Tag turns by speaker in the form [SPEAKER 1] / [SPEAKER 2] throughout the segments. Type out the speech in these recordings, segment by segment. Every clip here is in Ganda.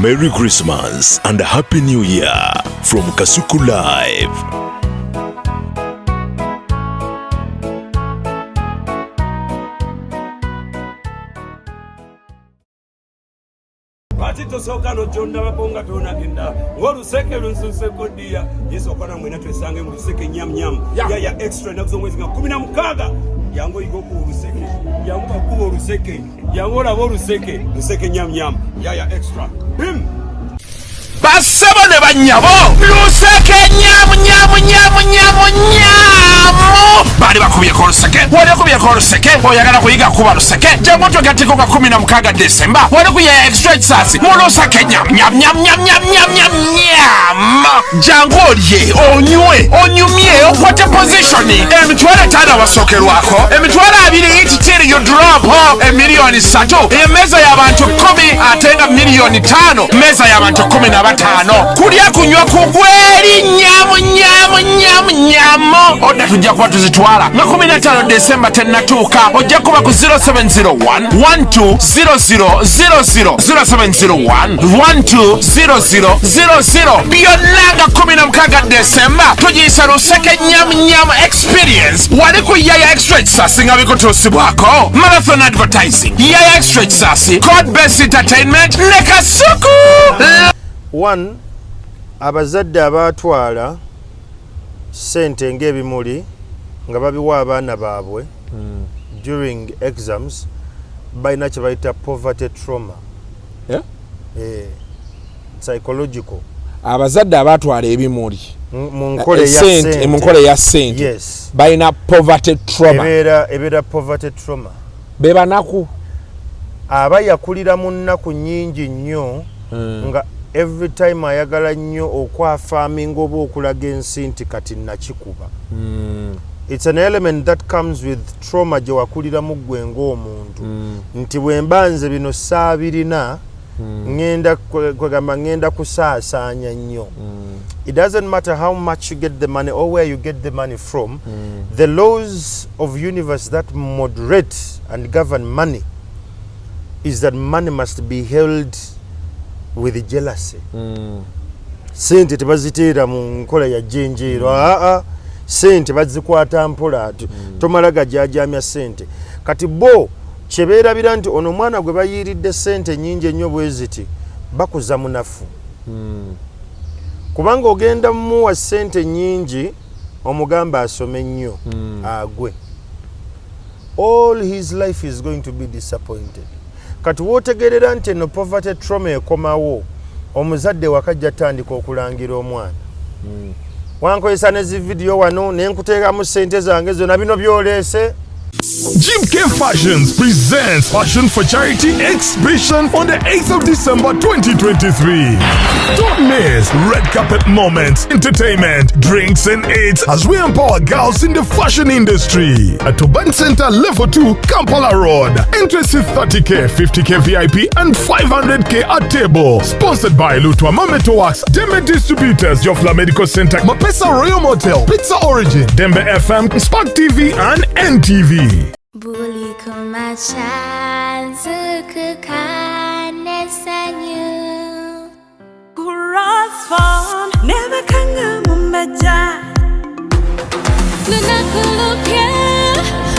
[SPEAKER 1] Merry Christmas and a Happy New Year from Kasuku Live.
[SPEAKER 2] Lwaki tosooka nokyondabako nga tonagenda ng'oluseke lunsuseko ddiya yesu okwana mwena twesange mu luseke nyamnyamu yaya extra ennaku z'omwezi nga 16 jangu oyiga okuba oluseke, jangu bakuba oluseke, jangu olaba oluseke, luseke nyamnyamu yaya extra bim.
[SPEAKER 3] Bassebo ne bannyabo, luseke nyamu nyamu nyamu nyamu nyamu. Baali bakubyeko oluseke, wali okubyeko oluseke, oyagala kuyiga kuba luseke, jangu twegatteko nga 16 Desemba wali ku Yaya Extra Kisasi mu luseke nyamu nyamu nyamu nyamu nyamu nyamu nyamu nyamu. Jangu olye, onywe, onyumye, okwate positioni. 50,000 wasookerwako, 20,000 each till you drop, 3,000,000. Emmeeza y'abantu 10 ate nga 5,000,000, mmeeza y'abantu 15. Kulya kunywa kugweri nyamu nyamu nyamu nyamu. Oda tujja kuba tuzitwala nga 15 Desemba tennatuuka. Ojja kuba ku 0701 120000, 0701 120000. Byonna nga 16 Desemba tugiyisa Luseke Nyamu Nyamu Experience wali ku Yaya Extra Kisasi nga bikutuusibwako Marathon Advertising, Yaya Extra Kisasi, Code Best Entertainment ne Kasuku.
[SPEAKER 4] One, abazadde abaatwala ssente ng'ebimuli nga babiwa abaana baabwe during exams balina kye bayita poverty trauma.
[SPEAKER 5] Yeah?
[SPEAKER 4] Psychological.
[SPEAKER 5] Abazadde abaatwala ebimuli
[SPEAKER 4] mu nkola eya ssente.
[SPEAKER 5] Mu nkola eya ssente.
[SPEAKER 4] Yes.
[SPEAKER 5] Balina poverty trauma.
[SPEAKER 4] Ebeera poverty trauma.
[SPEAKER 5] Be banaku.
[SPEAKER 4] Aba yakulira mu nnaku nnyingi nnyo nga every time ayagala nnyo okwaffirminga oba okulaga ensi nti kati nakikuba. It's an element that comes with trauma gye wakuliramu ggwe ng'omuntu. Nti bwe mba nze bino saabirina, ngenda kwegamba ngenda kusaasaanya nnyo. It doesn't matter how much you get the money or where you get the money from. The laws of universe that moderate and govern money is that money must be held with jealousy. Sente tebaziteera mu nkola ya jjenjeero. Aa, sente bazikwata mpola ati tomala gajajamya sente. Kati bo kyebeerabira nti ono omwana gwe bayiiridde sente nnyingi ennyo bwe ziti bakuza munafu. Kubanga ogenda mumuwa sente nnyingi omugamba asome nnyo agwe. All his life is going to be disappointed. Kati wootegerera nti eno poverty trauma ekomawo, omuzadde wakajja tandika okulangira omwana. Wankozesa ne zi video wano ne nkuteekamu ssente zange zonna bino by'oleese.
[SPEAKER 6] Jim K Fashions presents Fashion for Charity Exhibition on the 8th of December 2023. Don't miss red carpet moments, entertainment, drinks and eats as we empower girls in the fashion industry. At Toban Center Level 2, Kampala Road. Entrance is 30K, 50K VIP and 500K at table. Sponsored by Lutwa Mameto Wax, Dembe Distributors, Jofla Medical Center, Mapesa Royal Motel, Pizza Origin, Dembe FM, Spark TV and NTV.
[SPEAKER 7] Buli kumakya nzuukuka n'essanyu.
[SPEAKER 8] Crossphone nebakanga mumbejja.
[SPEAKER 7] Lunaku lupya,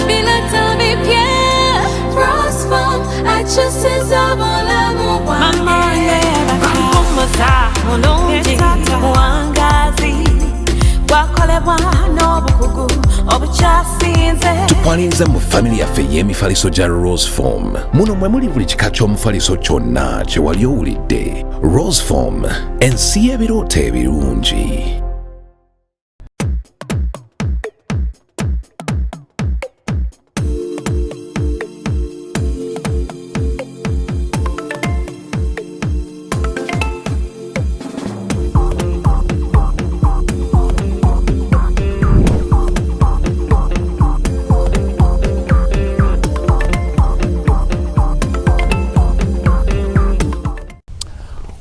[SPEAKER 7] birooto bipya. Crossphone akyusiza obulamu
[SPEAKER 8] Mama
[SPEAKER 7] bwange.
[SPEAKER 8] Mpumuza mulungi muwangazi gwakolebwa n'obukugu obukyasinze.
[SPEAKER 9] Tukwaniriza mu family yaffe ey'emifaliso gya Rose Foam. Muno mwe muli buli kika ky'omufaliso kyonna kye wali owulidde. Rose Foam, ensi y'ebirooto ebirungi.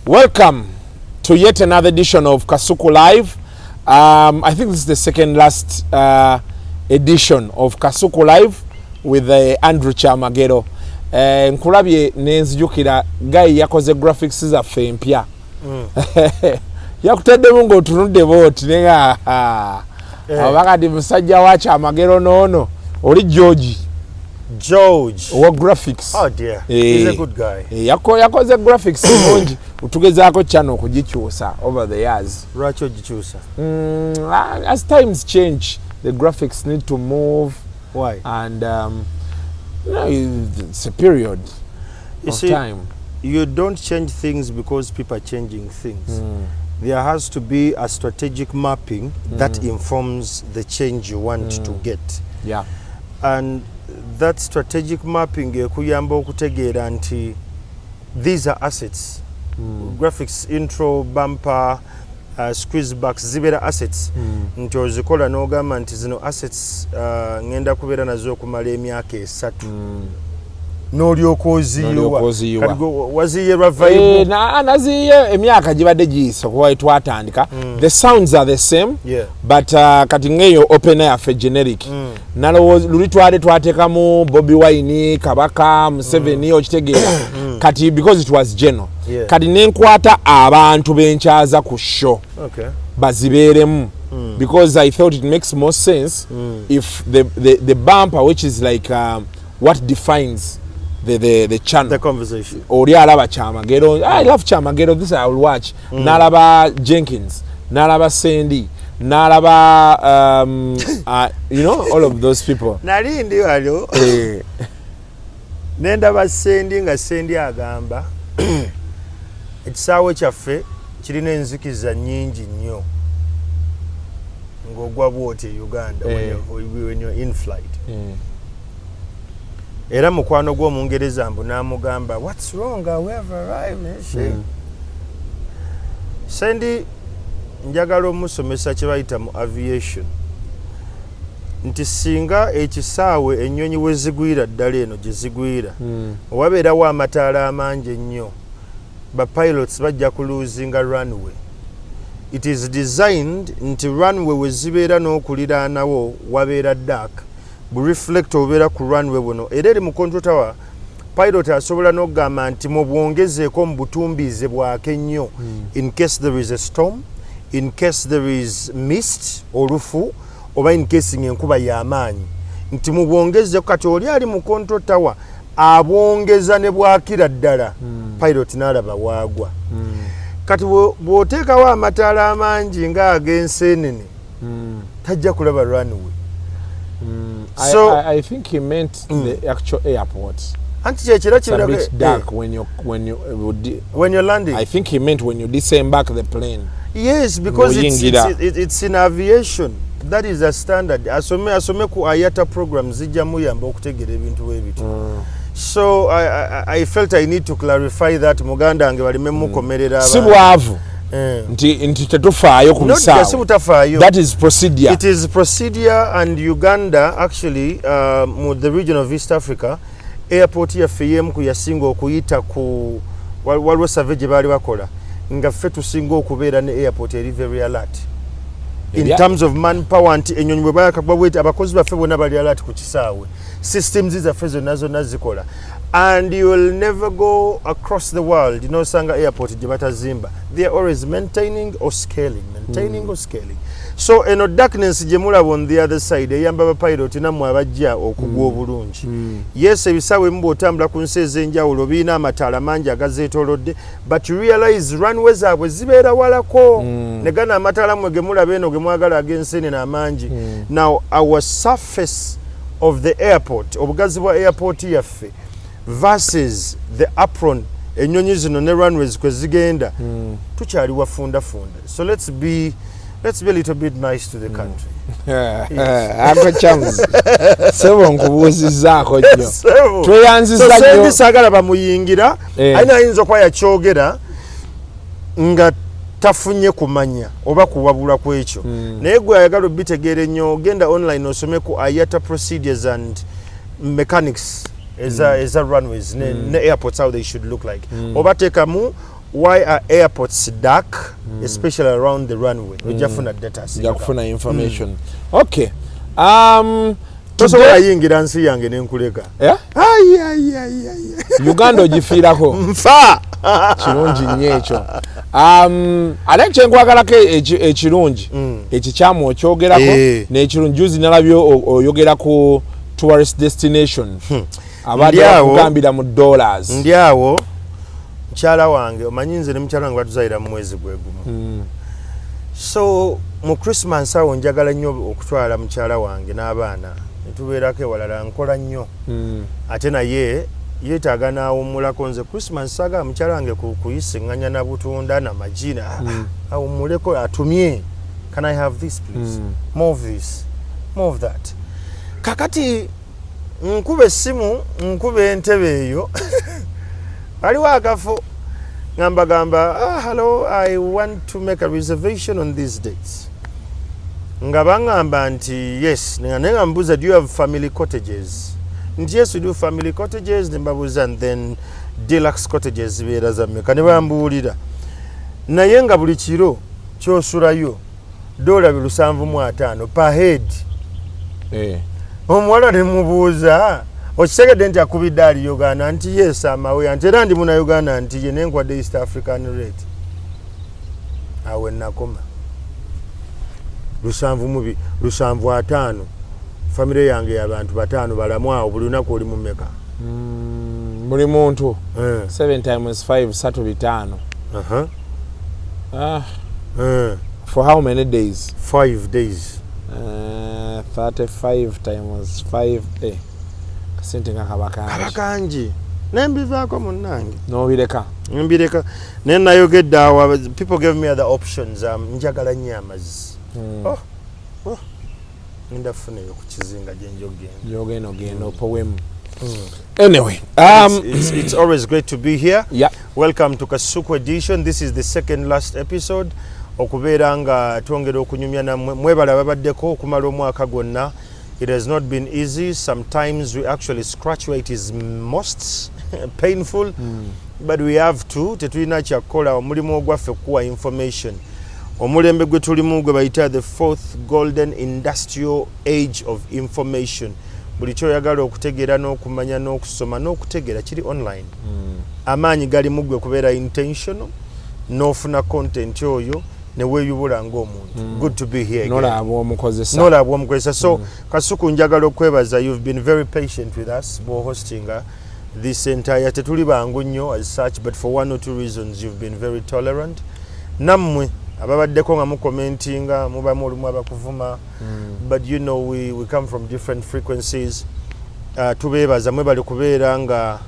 [SPEAKER 5] Welcome to yet another edition of Kasuku Live. I think this is the second last edition of Kasuku Live with Andrew Kyamagero. Nkulabye nenzijukira guy yakoze graphics zaffe empya. Yakutaddemu ng'otunudde booti nenga oba kati musajja wa Kyamagero noono oli George.
[SPEAKER 4] George
[SPEAKER 5] owa graphics.
[SPEAKER 4] Oh dear. He's a good guy.
[SPEAKER 5] Yakoze graphics nungi, tugezaako channel okugikyusa over the years.
[SPEAKER 4] Lwaki ogikyusa?
[SPEAKER 5] As times change, the graphics need to move.
[SPEAKER 4] Why?
[SPEAKER 5] And no, it's a period
[SPEAKER 4] You
[SPEAKER 5] of
[SPEAKER 4] see,
[SPEAKER 5] time.
[SPEAKER 4] You don't change things because people are changing things. There has to be a strategic mapping that informs the change you want to get. And that strategic mapping ekuyamba okutegeera nti these are assets. Graphics, intro, bumper, squeeze backs zibeera assets nti ozikola n'ogamba nti zino assets ngenda kubeera nazo okumala emyaka 3, n'olyoka oziyiwa.
[SPEAKER 5] N'olyoka oziyiwa.
[SPEAKER 4] Kati gwe waziyiye lwa vibe?
[SPEAKER 5] Naziyiye emyaka gibadde giyise okuva twatandika. The sounds are the same, but kati ng'eyo opener yaffe generic, nalowooza luli twali twateekamu Bobi Wine, Kabaka, Museveni, okitegeera? Kati because it was general, kati nenkwata abantu benkyaza ku show bazibeeremu, because I thought it makes more sense if the bumper, which is like what defines the channel,
[SPEAKER 4] The conversation.
[SPEAKER 5] Oli alaba Kyamagero, "I love Kyamagero, this I will watch," n'alaba Jenkins, n'alaba Sendi, n'alaba all of those people.
[SPEAKER 4] Nali ndi wano nendaba Sendi nga Sendi agamba ekisaawe kyaffe kirina enzikiza nnyingi nnyo ng'ogwa bwoti e Uganda when you're in flight. Era mukwano gw'omungereza mbu n'amugamba, "What's wrong? We have arrived," and shit. Sendi njagala omusomesa kye bayita mu aviation nti singa ekisaawe ennyonyi we zigwira ddala eno gye zigwira wabeerawo amataala amangi ennyo, ba pilots bajja kulosinga runway. It is designed nti runway we zibeera n'okuliraanawo wabeera dark, bu reflector obubeera ku runway buno era eri mu control tower, pilot asobola n'okugamba nti mubwongezeeko mu butumbiize bwake ennyo in case there is a storm, in case there is mist, olufu, oba in case ng'enkuba y'amaanyi, nti mubwongezeeko. Kati oli ali mu control tower abwongeza ne bwakira ddala, pilot n'alaba waagwa. Kati bw'oteekawo amataala amangi ng'ag'enseenene, tajja kulaba runway.
[SPEAKER 5] I think he meant the actual airport.
[SPEAKER 4] Anti kyekira.
[SPEAKER 5] It's a bit dark when you
[SPEAKER 4] When you're landing.
[SPEAKER 5] I think he meant when you disembark the plane.
[SPEAKER 4] Yes, because
[SPEAKER 5] Ng'oyingira.
[SPEAKER 4] it's in aviation, that is a standard. Asome ku IATA program, zijja muyamba okutegeera ebintu bwe bityo. So I felt I need to clarify that, muganda wange, baleme mukomerera
[SPEAKER 5] Si
[SPEAKER 4] abantu.
[SPEAKER 5] bwavu
[SPEAKER 4] Eh.
[SPEAKER 5] nti tetufaayo ku
[SPEAKER 4] Not just
[SPEAKER 5] bisaawe.
[SPEAKER 4] butafaayo.
[SPEAKER 5] That is procedure.
[SPEAKER 4] It is procedure, and Uganda actually, mu the region of East Africa, airport yaffe y'emu ku yasinga okuyita ku waliwo survey gye baali bakola nga ffe tusinga okubeera ne airport eri very alert in terms of manpower, nti enyonyi bwe bayakagwa bweti, abakozi baffe bonna bali alert ku kisaawe, systems zaffe zonna zonna zikola, and you will never go across the world nosanga airport gye batazimba. They are always maintaining or scaling, maintaining or scaling. So eno darkness gye mulaba on the other side eyamba bapilot nammwe abajja okugwa obulungi. Yes, ebisaawe ebimu bw'otambula ku nsi ez'enjawulo birina amataala mangi agazeetoolodde, but you realize runway zaabwe zibeera walako ne gano amataala mmwe ge mulaba eno ge mwagala ag'ensenene amangi. Now our surface of the airport, obugazi bwa airport yaffe versus the apron ennyonyi zino ne runways kwe zigenda, tukyali wafundafunda. So let's be a little bit nice to the country.
[SPEAKER 5] Ako Chams, sebo, nkubuuzizzaako nnyo.
[SPEAKER 4] Sebo.
[SPEAKER 5] Tweyanzizza
[SPEAKER 4] So,
[SPEAKER 5] nnyo.
[SPEAKER 4] Sendi saagala bamuyingira. Alina ayinza okuba yakyogera nga tafunye kumanya oba kuwabula ku ekyo, naye gwe ayagala obitegeera ennyo, genda online osome ku IATA procedures and mechanics eza runways ne airports, how they should look like, oba teekamu "Why are airports dark, especially around the runway?" Ojja funa data
[SPEAKER 5] Nja
[SPEAKER 4] asingako.
[SPEAKER 5] kufuna information. Okay,
[SPEAKER 4] Tosobola yingira nsi yange nenkuleka.
[SPEAKER 5] Eh? Uganda ogifiirako.
[SPEAKER 4] Nfa.
[SPEAKER 5] Kirungi nnyo ekyo. Ate kyenkwagalako ekirungi ekikyamu okyogerako n'ekirungi. Juzi nalabye oyogera ku tourist destination, abadde
[SPEAKER 4] Ndi awo.
[SPEAKER 5] bakugambira mu dollars.
[SPEAKER 4] Ndi awo, mukyala wange, omanyi nze ne mukyala wange batuzalira mu mwezi gwe gumu, so mu Christmas awo njagala nnyo okutwala mukyala wange n'abaana netubeerako ewalala. Nkola nnyo, ate naye yeetaaga n'awummulako. Nze Christmas saagala mukyala wange kuyisiŋŋanya na butunda na magina. Awummuleko, atumye, "Can I have this, please? More of this, more of that." Kakati nkuba essimu, nkuba entebe eyo, waliwo akafo nga mbagamba, "Ah, hello, I want to make a reservation on these dates." Nga baŋŋamba nti yes, naye nga mbuuza, "Do you have family cottages?" Nti, "Yes, we do family cottages." Ne mbabuuza, "And then deluxe cottages zibeera za mmeka?" Ne bambuulira, naye nga buli kiro kyosulayo $750 per head. Omuwala ne mubuuza, "Okitegedde nti akubidde ali Uganda?" Nti, "Yes, amawe." Nti, "Era ndi muna Uganda." Nti, "Ye nenkwadde East African rate." Awo enakoma lusanvu mubi 750, famire yange y'abantu bataano balamu awo, buli lunaku oli mumeka?
[SPEAKER 5] Buli muntu 7 times 5, 350. Ah, for how many days?
[SPEAKER 4] 5 days.
[SPEAKER 5] 35 times 5, kasente nga kaba
[SPEAKER 4] Kaba
[SPEAKER 5] kangi.
[SPEAKER 4] Kangi, nembivaako munnange.
[SPEAKER 5] N'obireka.
[SPEAKER 4] Mbireka, naye nayogedde awo, people gave me other options. Njagala nnyo amazzi. Oh. Ngenda kufunayo ku kizinga gyenja okugenda.
[SPEAKER 5] Gyogenda ogenda opowemu. Anyway,
[SPEAKER 4] It's always great to be here. Welcome to Kasuku Edition. This is the second last episode okubeera nga twongera okunyumya nammwe. Mwebala babaddeko okumala omwaka gwonna. It has not been easy. Sometimes we actually scratch where it is most painful, but we have to. Tetulina kyakukola, omulimu ogwaffe kuwa information. Omulembe gwe tulimu gwe bayita the fourth golden industrial age of information. Buli kyoyagala okutegeera n'okumanya n'okusoma n'okutegeera kiri online. Amaanyi gali mu gwe kubeera intentional n'ofuna content oyo ne weeyubula ng'omuntu. Good to be here again.
[SPEAKER 5] Nolaba omukozesa.
[SPEAKER 4] Nolaba omukozesa. So Kasuku, njagala okwebaza. You've been very patient with us bw'ohostinga this entire, tetuli bangu nnyo as such, but for one or two reasons you've been very tolerant. Nammwe ababaddeko nga mukomentinga, mubamu olumu abakuvuma, but you know we come from different frequencies. Tubeebaza, mwebali kubeera nga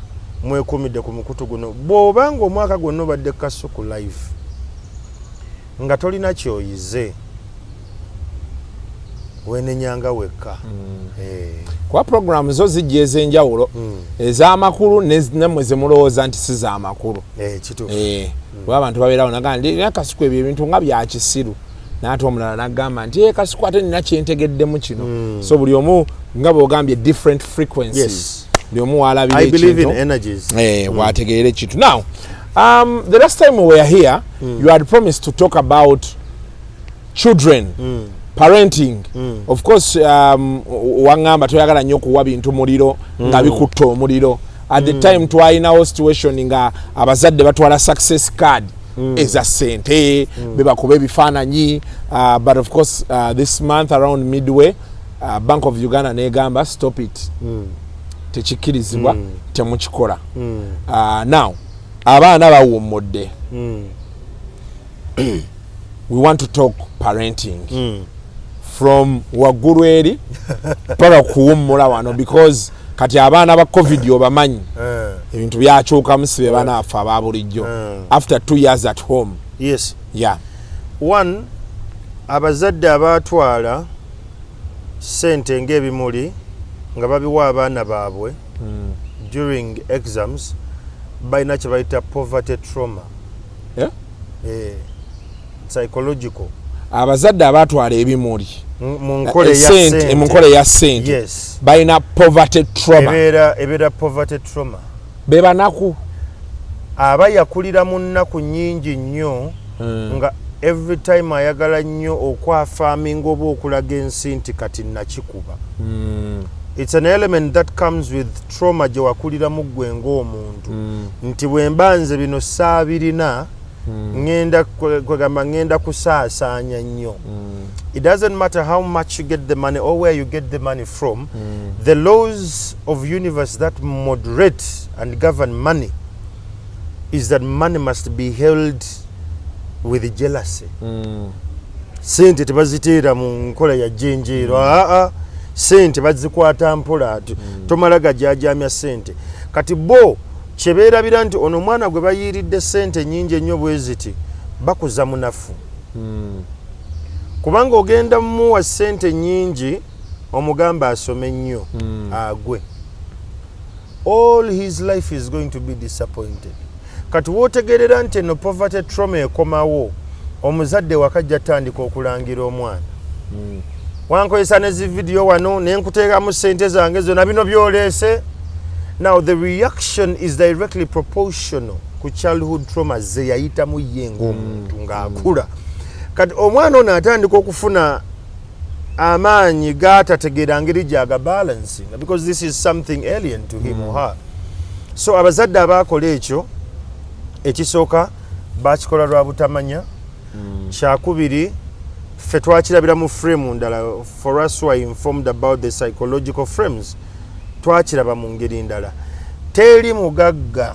[SPEAKER 4] mwekuumidde ku mukutu guno. Bw'oba nga omwaka gwonna obadde Kasuku Live nga tolina kyoyize, wenenyanga wekka.
[SPEAKER 5] Kuba programu zo zijja ez'enjawulo, ez'amakulu nammwe zemulowooza nti si z'amakulu.
[SPEAKER 4] Kituufu.
[SPEAKER 5] Kuba abantu babeerawo nagaa nti, "Nina Kasuku, ebyo ebintu nga bya kisiru," naate omulala nagamba nti, "Eh, Kasuku, ate nina kyentegeddemu kino." So buli omu, nga bwogambye, different frequencies. Buli omu walabira
[SPEAKER 4] I believe in
[SPEAKER 5] ekintu
[SPEAKER 4] energies.
[SPEAKER 5] Bwategeera ekintu. Now, the last time we were here, you had promised to talk about children, parenting. Of course, waŋŋamba toyagala nnyo okuwa bintu muliro nga bikutta omuliro. At the time twalinawo situation nga abazadde batwala success card eza ssente, bebakuba ebifaananyi. But of course, this month around midway, Bank of Uganda negamba, "Stop it, tekikkirizibwa, temukikola." Now abaana bawummudde, we want to talk parenting from waggulu eri paka kuwummula wano, because kati abaana ba COVID obamanyi, ebintu byakyukamu, si be banaafe aba bulijjo after 2 years at home.
[SPEAKER 4] Yes. One, abazadde abatwala sente ng'ebimuli nga babiwa abaana baabwe during exams balina kye bayita poverty trauma.
[SPEAKER 5] Yeah?
[SPEAKER 4] Psychological.
[SPEAKER 5] Abazadde abatwala ebimuli
[SPEAKER 4] mu nkola eya
[SPEAKER 5] sente,
[SPEAKER 4] sente.
[SPEAKER 5] Mu nkola eya sente, balina poverty trauma.
[SPEAKER 4] Ebeera poverty trauma.
[SPEAKER 5] Be banaku.
[SPEAKER 4] Aba yakulira mu nnaku nnyingi nnyo, nga every time ayagala nnyo okwaffirminga oba okulaga ensi nti kati nakikuba. It's an element that comes with trauma gye wakuliramu ggwe ng'omuntu, nti bwe mba nze bino saabirina, ŋŋenda kwegamba ŋŋenda kusaasaanya nnyo. It doesn't matter how much you get the money or where you get the money from, the laws of universe that moderate and govern money is that money must be held with jealousy. Sente tebaziteera mu nkola ya jjenjeero. Aa, sente bazikwata mpola ati, tomala gajajamya sente. Kati bo kyebeerabira nti ono omwana gwe bayiiridde sente nyingi ennyo bwe ziti, bakuza munafu, kubanga ogenda mumuwa sente nyingi, omugamba asome nnyo, agwe, all his life is going to be disappointed. Kati wootegerera nti eno poverty trauma ekomawo, omuzadde wakajja tandika okulangira omwana, wankozesa ne zi video wano nenkuteekamu sente zange zonna, bino byoleese. Now the reaction is directly proportional ku childhood trauma ze yayitamu ye ng'omuntu ng'akula. Kati omwana ono atandika okufuna amaanyi gatategeera ngeri gyaga balancing, because this is something alien to him or her. So abazadde abakola ekyo, ekisooka bakikola lwa butamanya. Kyakubiri, ffe twakirabira mu frame ndala. For us who are informed about the psychological frames, twakiraba mu ngeri ndala. Teri mugagga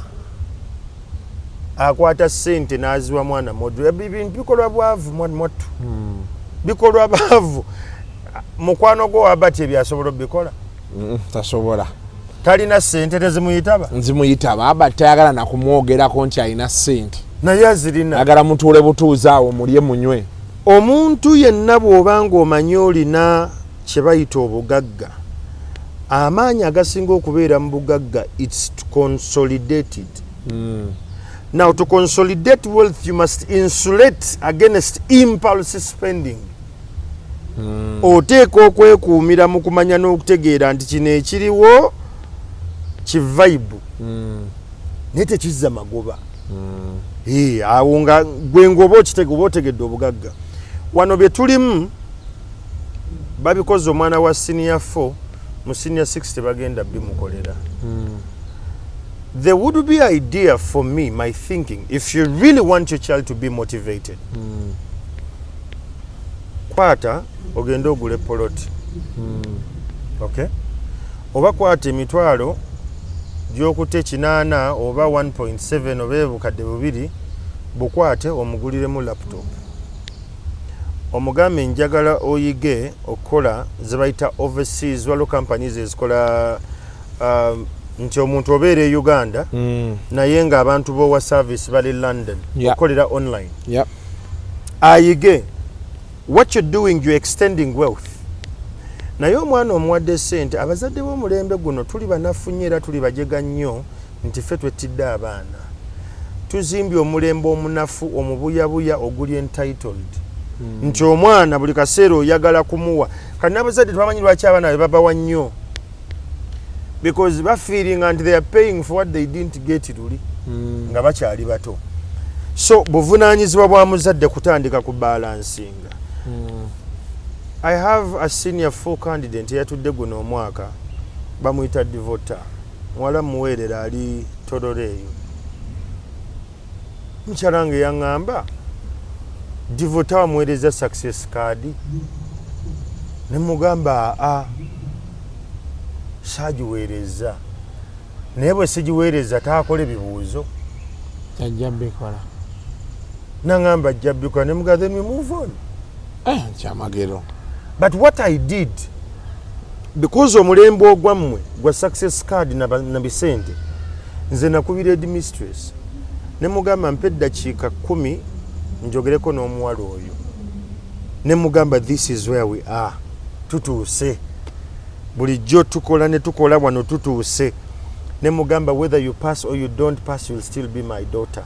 [SPEAKER 4] akwata ssente n'aziwa mwana modo. Ebintu bikolwa bwavu, mwattu, bikolwa baavu. Mukwano gwo wabati ebyasobola obikola?
[SPEAKER 5] Tasobola.
[SPEAKER 4] Talina ssente, tezimuyitaba.
[SPEAKER 5] Nzimuyitaba, aba tayagala nakumwogerako nti alina ssente.
[SPEAKER 4] Naye azirina.
[SPEAKER 5] Ayagala mutuule butuuzi awo, mulye, munywe.
[SPEAKER 4] Omuntu yenna bw'oba ng'omanyi olina kye bayita obugagga, amaanyi agasinga okubeera mu bugagga, it's to consolidate it. Now, to consolidate wealth, you must insulate against impulse spending. Oteeka okwekuumira mu kumanya n'okutegeera nti kino ekiriwo ki vibe, naye tekizza magoba. Awo nga gwe ngaoba okitege, oba otegedde obugagga. Wano bye tulimu babikoze omwana wa senior 4, mu senior 6 tebagenda bimukolera. The would be idea for me, my thinking, if you really want your child to be motivated, kwata ogende ogule poloti, okay, oba kwata emitwalo gy'okuta 8 oba 1.7 oba 2000, bukwate omuguliremu laptop, omugambe njagala oyige okukola ze bayita overseas. Waliwo companies ezikola nti omuntu obeera e Uganda naye ng'abantu b'owa service bali London, okolera online. Ayige. What you're doing, you're extending wealth, naye omwana omuwadde sente. Abazadde b'omulembe guno tuli banafu nnyo era tuli bajega nnyo nti ffe twettidde abaana, tuzimbye omulembe omunafu omubuyabuya oguli entitled, nti omwana buli kaseera oyagala kumuwa. Kati n'abazadde twamanyi lwaki abaana be babawa nnyo, because bafeelinga nti they are paying for what they didn't get luli nga bakyali bato. So buvunaanyizibwa bwa muzadde kutandika ku balancinga. I have a senior four candidate eyatudde guno omwaka, bamuyita Devota, muwala muweerera ali Tororo eyo. Mukyala nge yaŋŋamba, "Devota wamuweereza success card?" Ne mugamba, "Aa, saagiweereza, naye bwe sigiweereza taakola ebibuuzo?"
[SPEAKER 5] Ajja bikola.
[SPEAKER 4] Naŋŋamba ajja bikola. Ne mugamba, "Then we move on."
[SPEAKER 5] Eh, kyamagero.
[SPEAKER 4] But what I did, because omulembe ogwammwe gwa success card na bisente, nze nakubira headmistress ne mugamba, "Mpa eddakiika 10 njogereko n'omuwala oyo." Ne mugamba, "This is where we are, tutuuse. Bulijjo tukola ne tukola, wano tutuuse." Ne mugamba, "Whether you pass or you don't pass, you'll still be my daughter.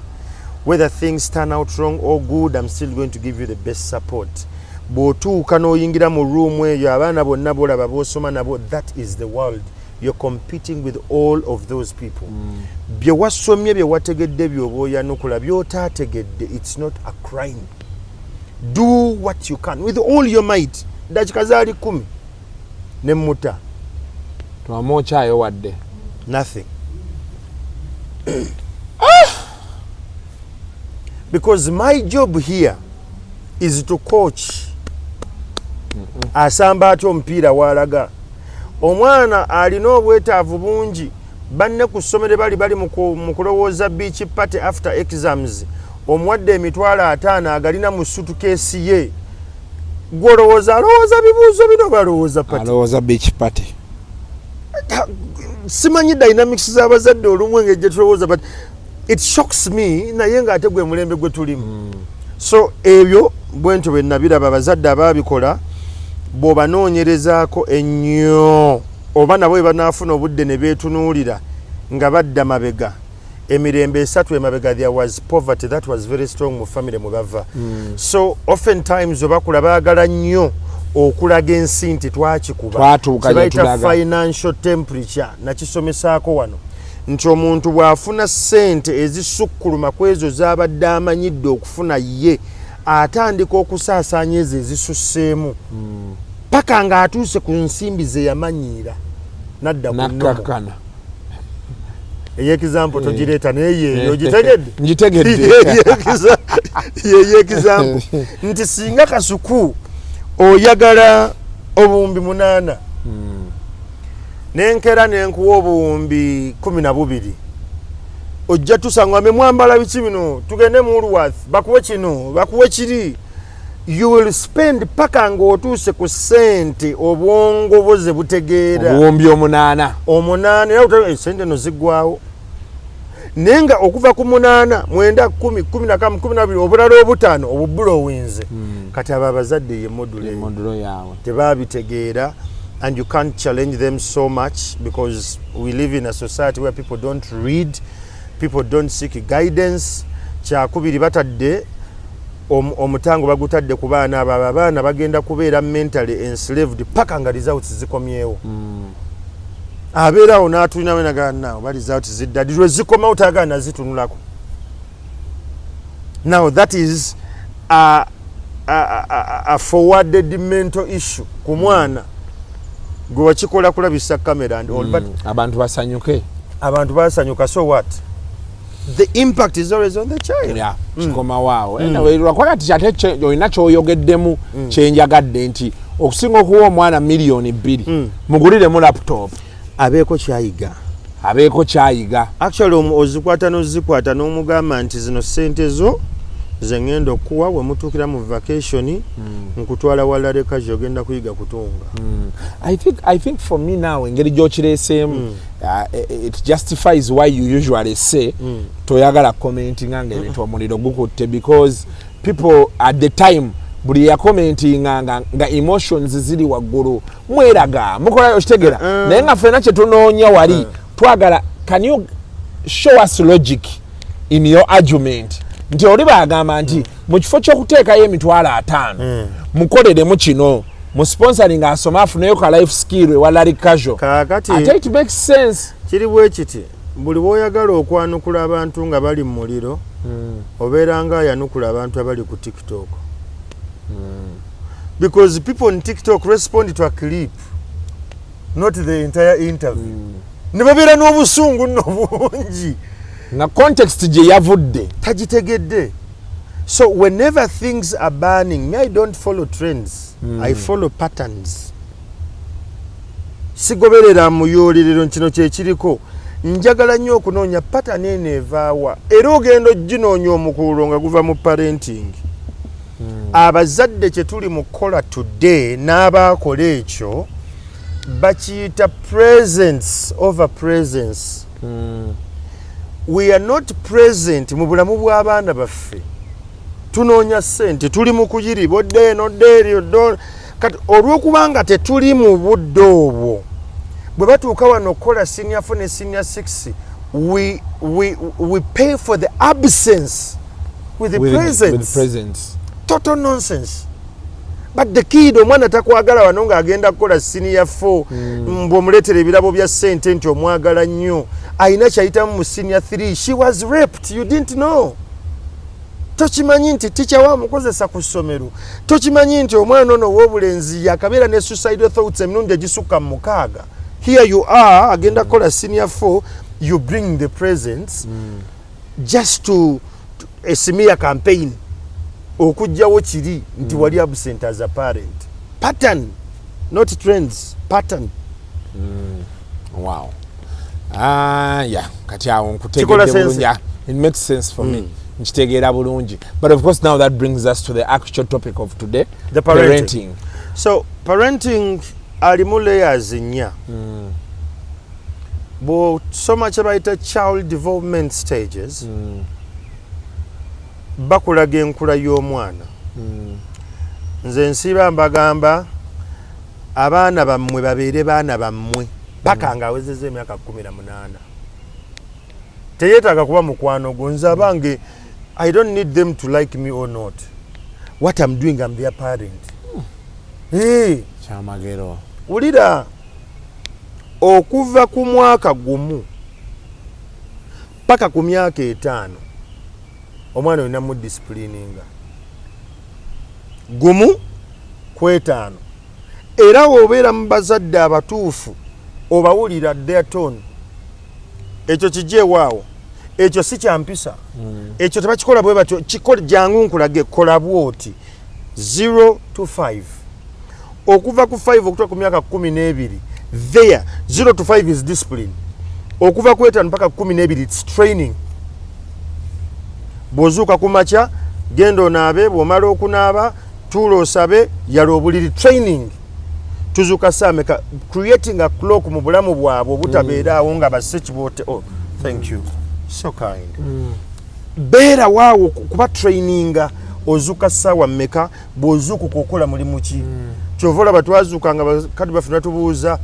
[SPEAKER 4] Whether things turn out wrong or good, I'm still going to give you the best support. Bw'otuuka n'oyingira mu room eyo, abaana bonna bolaba b'osoma nabo, that is the world. You're competing with all of those people. Bye wasomye, bye wategedde, by'oba oyanukula. By'otaategedde, it's not a crime. Do what you can with all your might." Dakiika zaali 10 ne muta.
[SPEAKER 5] Twamwokyayo wadde.
[SPEAKER 4] Nothing. Because my job here is to coach. Asamba atya omupiira? Waalaga omwana alina obwetaavu bungi. Banne ku ssomero bali mu kulowooza beach party after exams. Omuwadde 50,000, agalina mu suitcase ye. Gwolowooza alowooza bibuuzo bino, balowooza party?
[SPEAKER 5] Alowooza beach party.
[SPEAKER 4] Simanyi dynamics z'abazadde olumu engeri gye tulowooza, but it shocks me. Naye ng'ate gwe mulembe gwe tulimu. So ebyo bwentyo bwe nabiraba. Abazadde abaabikola, bw'obanoonyerezaako ennyo, oba nabo bwe banaafuna obudde ne beetunuulira nga badda mabega emirembe 3 emabega, there was poverty that was very strong mu family mwe bava. So oftentimes obakula baagala nnyo okulaga ensi nti twakikuba.
[SPEAKER 5] Twatuuka gye
[SPEAKER 4] Kye bayita
[SPEAKER 5] tulaga.
[SPEAKER 4] financial temperature, nakisomesaako wano nti omuntu bw'afuna ssente ezisukkuluma ku ezo z'abadde amanyidde okufuna, ye atandika okusaasaanya ezo ezisusseemu paka ng'atuuse ku nsimbi ze yamanyiira, nadda ku nnomo.
[SPEAKER 5] Nakkakkana.
[SPEAKER 4] Ey'example togireeta, naye yeeyo ogitegedde.
[SPEAKER 5] Ngitegedde.
[SPEAKER 4] Yeyo example nti singa Kasuku oyagala 8,000, nenkera nenkuwa 12,000, ojja tusanga me mwambala biki bino, tugende mu Woolworth bakuwe kino, bakuwe kiri. You will spend paka ng'otuuse ku ssente obwongo bwo ze butegeera.
[SPEAKER 5] 8,000.
[SPEAKER 4] 8, era esente no ziggwawo. Naye nga okuva ku 8, 9, 10, 11, 12, obulala 5 obubulowinze. Kati abo abazadde ye model eyo.
[SPEAKER 5] Model yaabwe.
[SPEAKER 4] Tebabitegeera, and you can't challenge them so much because we live in a society where people don't read, people don't seek guidance. Kyakubiri, batadde omutango bagutadde ku baana abo. Abo abaana bagenda kubeera mentally enslaved paka nga results zikomyewo. Abeerawo n'atulinawe nagana oba results zidda ddi, lwe zikomawo tagala nazitunulako. Now that is a forwarded mental issue ku mwana gwe wakikola kulabisa camera and all, but
[SPEAKER 5] Abantu basanyuke.
[SPEAKER 4] Abantu basanyuka, so what? The impact is always on the child.
[SPEAKER 5] Yeah, kikomawo awo. Anyway, lwakuba kati ate olina kyoyogeddemu kyenjagadde nti okusinga okuwa omwana 2 miliyoni, muguliremu laptop.
[SPEAKER 4] Abeeko kyayiga.
[SPEAKER 5] Abeeko kyayiga.
[SPEAKER 4] Actually ozikwata n'ozikwata n'omugamba nti zino sente zo ze ŋŋenda okukuwa, we mutuukira mu vacation nkutwala walalekazi, ogenda kuyiga kutunga.
[SPEAKER 5] I think for me now, engeri gy'okireeseemu, it justifies why you usually say toyagala commentinga nga ebintu omuliro gukutte, because people at the time buli yakomentinga nga emotions ziri waggulu, mweraga mukola, okitegera? Naye nga ffenna kyetunoonya wali twagala, can you show us logic in your argument nti oli bagamba nti mu kifo ky'okuteekayo 50,000, mukoleremu kino, mu sponsoring asome afuneyo ka life skill ewa Larry Casual.
[SPEAKER 4] Kaakati
[SPEAKER 5] Ate it makes sense.
[SPEAKER 4] Kiri bwe kiti: buli bw'oyagala okwanukula abantu nga bali mu muliro, obeera nga ayanukula abantu abali ku TikTok, because people on TikTok respond to a clip, not the entire interview, ne babeera n'obusungu nno bungi.
[SPEAKER 5] Nga context gye yavudde
[SPEAKER 4] tagitegedde. So whenever things are burning, me, I don't follow trends, I follow patterns. Sigoberera muyolirero kino kyekiriko. Njagala nnyo okunoonya pattern eno evaawa, era ogenda oginoonya omukululo nga guva mu parenting. Abazadde kye tuli mu kukola today n'abaakola ekyo bakiyita presence over presence. We are not present mu bulamu bw'abaana baffe. Tunoonya ssente, tuli mu kuyiriba, odde eno, odde eri, odde. Kati olw'okubanga tetuli mu budde obwo, bwe batuuka wano okukola senior 4 ne senior 6, we pay for the absence with the presence.
[SPEAKER 5] With presence.
[SPEAKER 4] Total nonsense. But the kid, omwana takwagala wano ng'agenda kukola senior 4, mbw'omuleetera ebirabo bya ssente nti omwagala nnyo. Ayina kyayitamu mu senior 3. She was raped, you didn't know. Tokimanyi nti teacher wamukozesa ku ssomero. Tokimanyi nti omwana ono ow'obulenzi yakabeera ne suicidal thoughts emirundi egisukka mu 6. Here you are, agenda kukola senior 4, you bring the presents just to a smear campaign okugjawo kiri nti wali absent as a parent. Pattern, not trends, pattern.
[SPEAKER 5] Wow. Ah, yeah. Kati awo
[SPEAKER 4] Kikola
[SPEAKER 5] nkutegedde
[SPEAKER 4] sense?
[SPEAKER 5] Bulungi. Ah, it makes sense for me. Nkitegeera bulungi. But of course now that brings us to the actual topic of today.
[SPEAKER 4] The parenting. So parenting alimu layers nnya. Bw'osoma kye bayita child development stages, bakulaga enkula y'omwana. Nze nsiiba mbagamba abaana bammwe babeere baana bammwe paka ng'awezezza emyaka 18. Teyeetaaga kuba mukwano gwo. Nze abange, I don't need them to like me or not. What I'm doing, I'm their parent. Hey.
[SPEAKER 5] Kyamagero.
[SPEAKER 4] Wulira, okuva ku mwaka 1 paka ku myaka 5, omwana olina mu disciplininga 1 ku 5. Era wobeera mu bazadde abatuufu, obawulira their tone. Ekyo kijeewaawo, ekyo si kyampisa, ekyo tebakikola bwe batyo, kikole, jangu nkulage, kola bwoti. 0 to 5, okuva ku 5 okutuuka ku myaka 12, there 0 to 5 is discipline. Okuva ku 5 paka 12, it's training. Bw'ozuuka ku makya, genda onaabe, bw'omala okunaaba, tuula osabe, yala obuliri, training. Tuzuuka saameka, creating a clock mu bulamu bwabwe obutabeeraawo nga basse kibote. Oh, thank you, so kind. Beera waawo kuba traininga. Ozuuka ssaawa mmeka? Bw'ozuukuka okola mulimu ki? Kyova olaba twazuukanga, kati baffe batubuuza,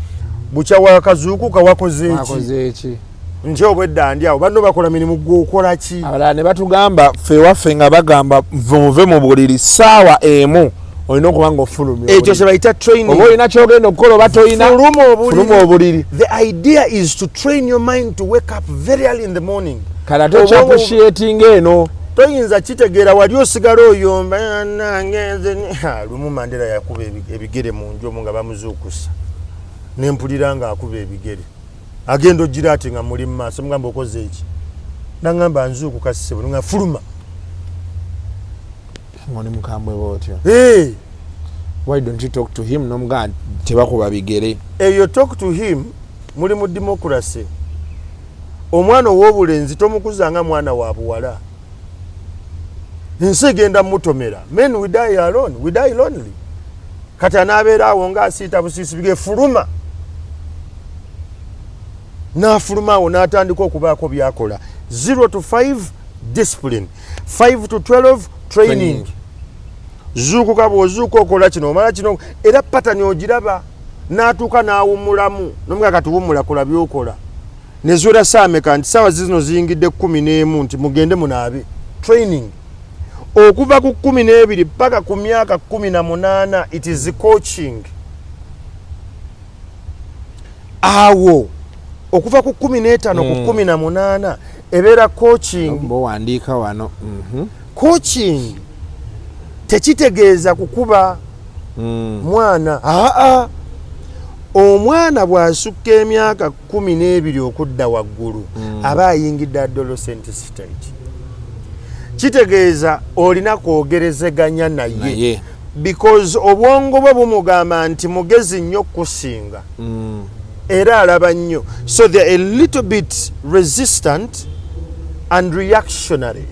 [SPEAKER 4] bukya wakazuukuka wakoze ki?
[SPEAKER 5] Wakoze ki?
[SPEAKER 4] Nti obwedda ndi awo, banno bakola mirimu, gweokola ki?
[SPEAKER 5] Abalala ne batugamba, ffe ewaffe nga bagamba muve mu buliri saawa 1, olina okuba nga ofulumya.
[SPEAKER 4] Ekyo kye bayita training.
[SPEAKER 5] Oba olina kyogenda okukola oba toyina,
[SPEAKER 4] Fuluma obuliri.
[SPEAKER 5] Fuluma obuliri.
[SPEAKER 4] The idea is to train your mind to wake up very early in the morning.
[SPEAKER 5] Kale ate okyappreciating eno.
[SPEAKER 4] Toyinza kitegeera, wali osigala oyomba nange nze Ha, lumu Mandela yakuba ebigere mu nju omwo nga bamuzuukusa, nempulira nga akuba ebigere, agenda ogira ati nga muli mu maaso, mugamba, "Okoze eki?" Naŋŋamba, "Nzuukuka ssebo." Nga fuluma.
[SPEAKER 5] Ng'oli mukambwe bwotyo?
[SPEAKER 4] Hey,
[SPEAKER 5] why don't you talk to him nomugamba tebakuba bigere?
[SPEAKER 4] Eyo talk to him, muli mu democracy. Omwana ow'obulenzi tomukuza nga mwana wa buwala, ensi egenda mutomera. Men, we die alone, we die lonely. Kati anaabeera awo ng'asiita busiisi bige. Fuluma. N'afuluma awo n'atandika okubaako byakola. 0 to 5 discipline, 5 to 12 training.
[SPEAKER 5] Training.
[SPEAKER 4] Zuukuka, bw'ozuuka okola kino, omala kino, era pattern ogiraba. N'atuuka n'awummulamu, nomuga kati wummula, kola byokola. Nezuula saameka nti saawa zizino ziyingidde 11, nti mugende munaabe, training. Okuva ku 12 paka ku myaka 18, it is coaching. Awo okuva ku 15 ku 18 ebeera coaching.
[SPEAKER 5] Bowandiika wano.
[SPEAKER 4] Coaching tekitegeeza kukuba mwana. Aa, omwana bw'asukka emyaka 12 okudda waggulu, aba ayingidde adolescent stage. Kitegeeza olina kwogerezeganya naye,
[SPEAKER 5] Naye.
[SPEAKER 4] because obwongo bwe bumugamba nti mugezi nnyo okusinga, era alaba nnyo, so they're a little bit resistant and reactionary.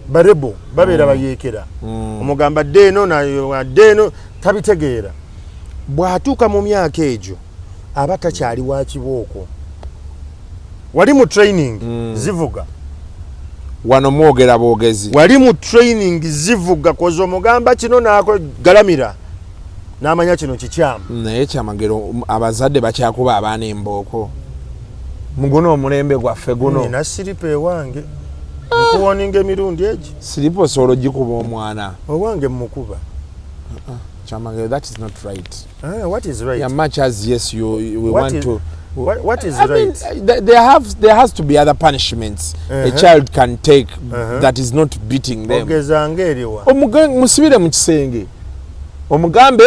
[SPEAKER 4] Barebo babeera bayeekera. Omugamba dde eno, adde eno, tabitegeera. Bw'atuuka mu myaka egyo aba takyali wa kibooko. Wali mu training, zivuga.
[SPEAKER 5] Wano mwogera bwogezi.
[SPEAKER 4] Wali mu training, zivuga koza. Omugamba kino naako galamira, n'amanya kino kikyamu.
[SPEAKER 5] Naye kyamagero, abazadde bakyakuba abaana embooko muguno omulembe gwaffe guno.
[SPEAKER 4] Nina siripa ewange, nkuwoninga emirundi egi.
[SPEAKER 5] Siripa osobola ogikuba omwana?
[SPEAKER 4] Owange mukuba.
[SPEAKER 5] Kyamagero, that is not right.
[SPEAKER 4] Ah, what is right?
[SPEAKER 5] Yeah, much as yes, you we
[SPEAKER 4] What
[SPEAKER 5] want to
[SPEAKER 4] what is
[SPEAKER 5] I mean,
[SPEAKER 4] right?
[SPEAKER 5] there has to be other punishments a child can take that is not beating them.
[SPEAKER 4] Ogezanga eriwa?
[SPEAKER 5] Musibire mu kisenge, omugambe,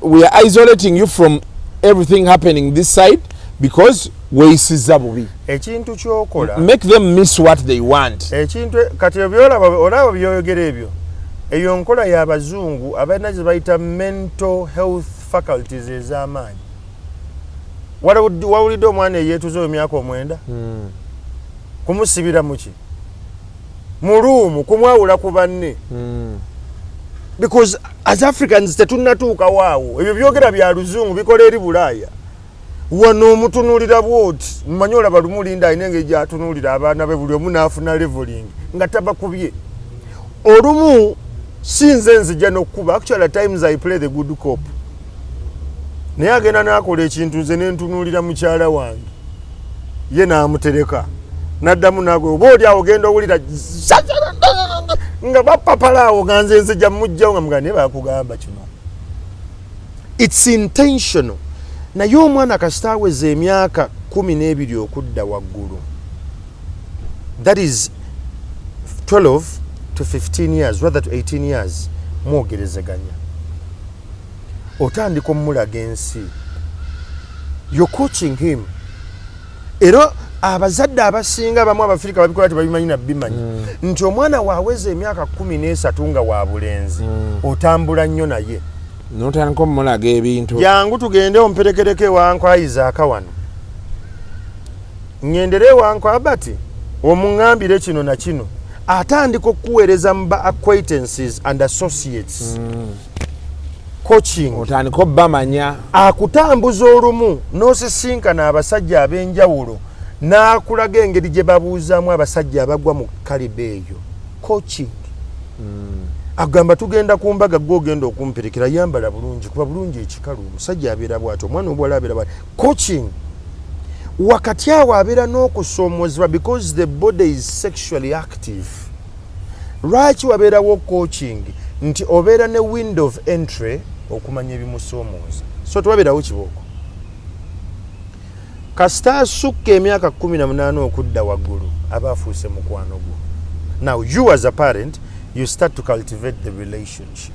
[SPEAKER 5] we are isolating you from everything happening this side because weeyisizza bubi.
[SPEAKER 4] Ekintu kyokola,
[SPEAKER 5] Make them miss what they want.
[SPEAKER 4] Ekintu kati byolaba, olaba byoyogera ebyo, eyo nkola y'abazungu abalina ze bayita mental health faculties ez'amaanyi. Wawulidde omwana eyeetuze emyaka 9, kumusibira muki mu room, kumwawula ku banne, because as Africans tetunnatuukawo awo. Ebyo byogera bya luzungu, bikola eri Bulaaya. Wano omutunuulira bwoti, mmanyi olaba lumulinda alina engeri gyatunuulira abaana be, buli omu n'afuna leveling nga tabakubye. Olumu si nze nzija n'okkuba. Actually, at times I play the good cop, naye agenda n'akola ekintu, nze nentunuulira mukyala wange, ye n'amutereka, n'addamu nago. Oba oli awo ogenda owulira nga bapapala awo, nga nze nzija mujjawo nga mugaa, naye bakugamba kino, it's intentional. Naye omwana kasita aweza emyaka 12 okudda waggulu, that is 12 to 15 years, rather to 18 years, mwogerezeganya, otandika omulaga ensi, you're coaching him. Era abazadde abasinga abamu Abafirika babikola tebabimanyi nabimanyi nti omwana waaweza emyaka 13 nga wa bulenzi, otambula nnyo naye.
[SPEAKER 5] Notandika omulaga ebintu.
[SPEAKER 4] Jangu tugende omperekereko ewankwa Isaaka wano, ŋŋendere ewankwa bati omuŋŋambire kino na kino. Atandika okukuweereza mu ba acquaintances and associates, coaching.
[SPEAKER 5] Otandika obbamanya.
[SPEAKER 4] Akutambuza olumu n'osisinkana abasajja ab'enjawulo, n'akulaga engeri gye babuuzaamu abasajja abagwa mu caliber eyo, coaching. Agamba, tugenda ku mbaga, gwe ogenda okumperekera, yambala bulungi, kuba bulungi ekikalu, omusajja abeera bwati, omwana obuwala abeera bwati, coaching. Wakati awo abeera n'okusoomozebwa because the body is sexually active. Lwaki wabeerawo coaching? Nti obeera ne window of entry okumanya ebimusoomooza, so tewabeerawo kibooko. Kasita asukka emyaka 18 okudda waggulu, aba afuuse mukwano gwo. Now you as a parent, you start to cultivate the relationship.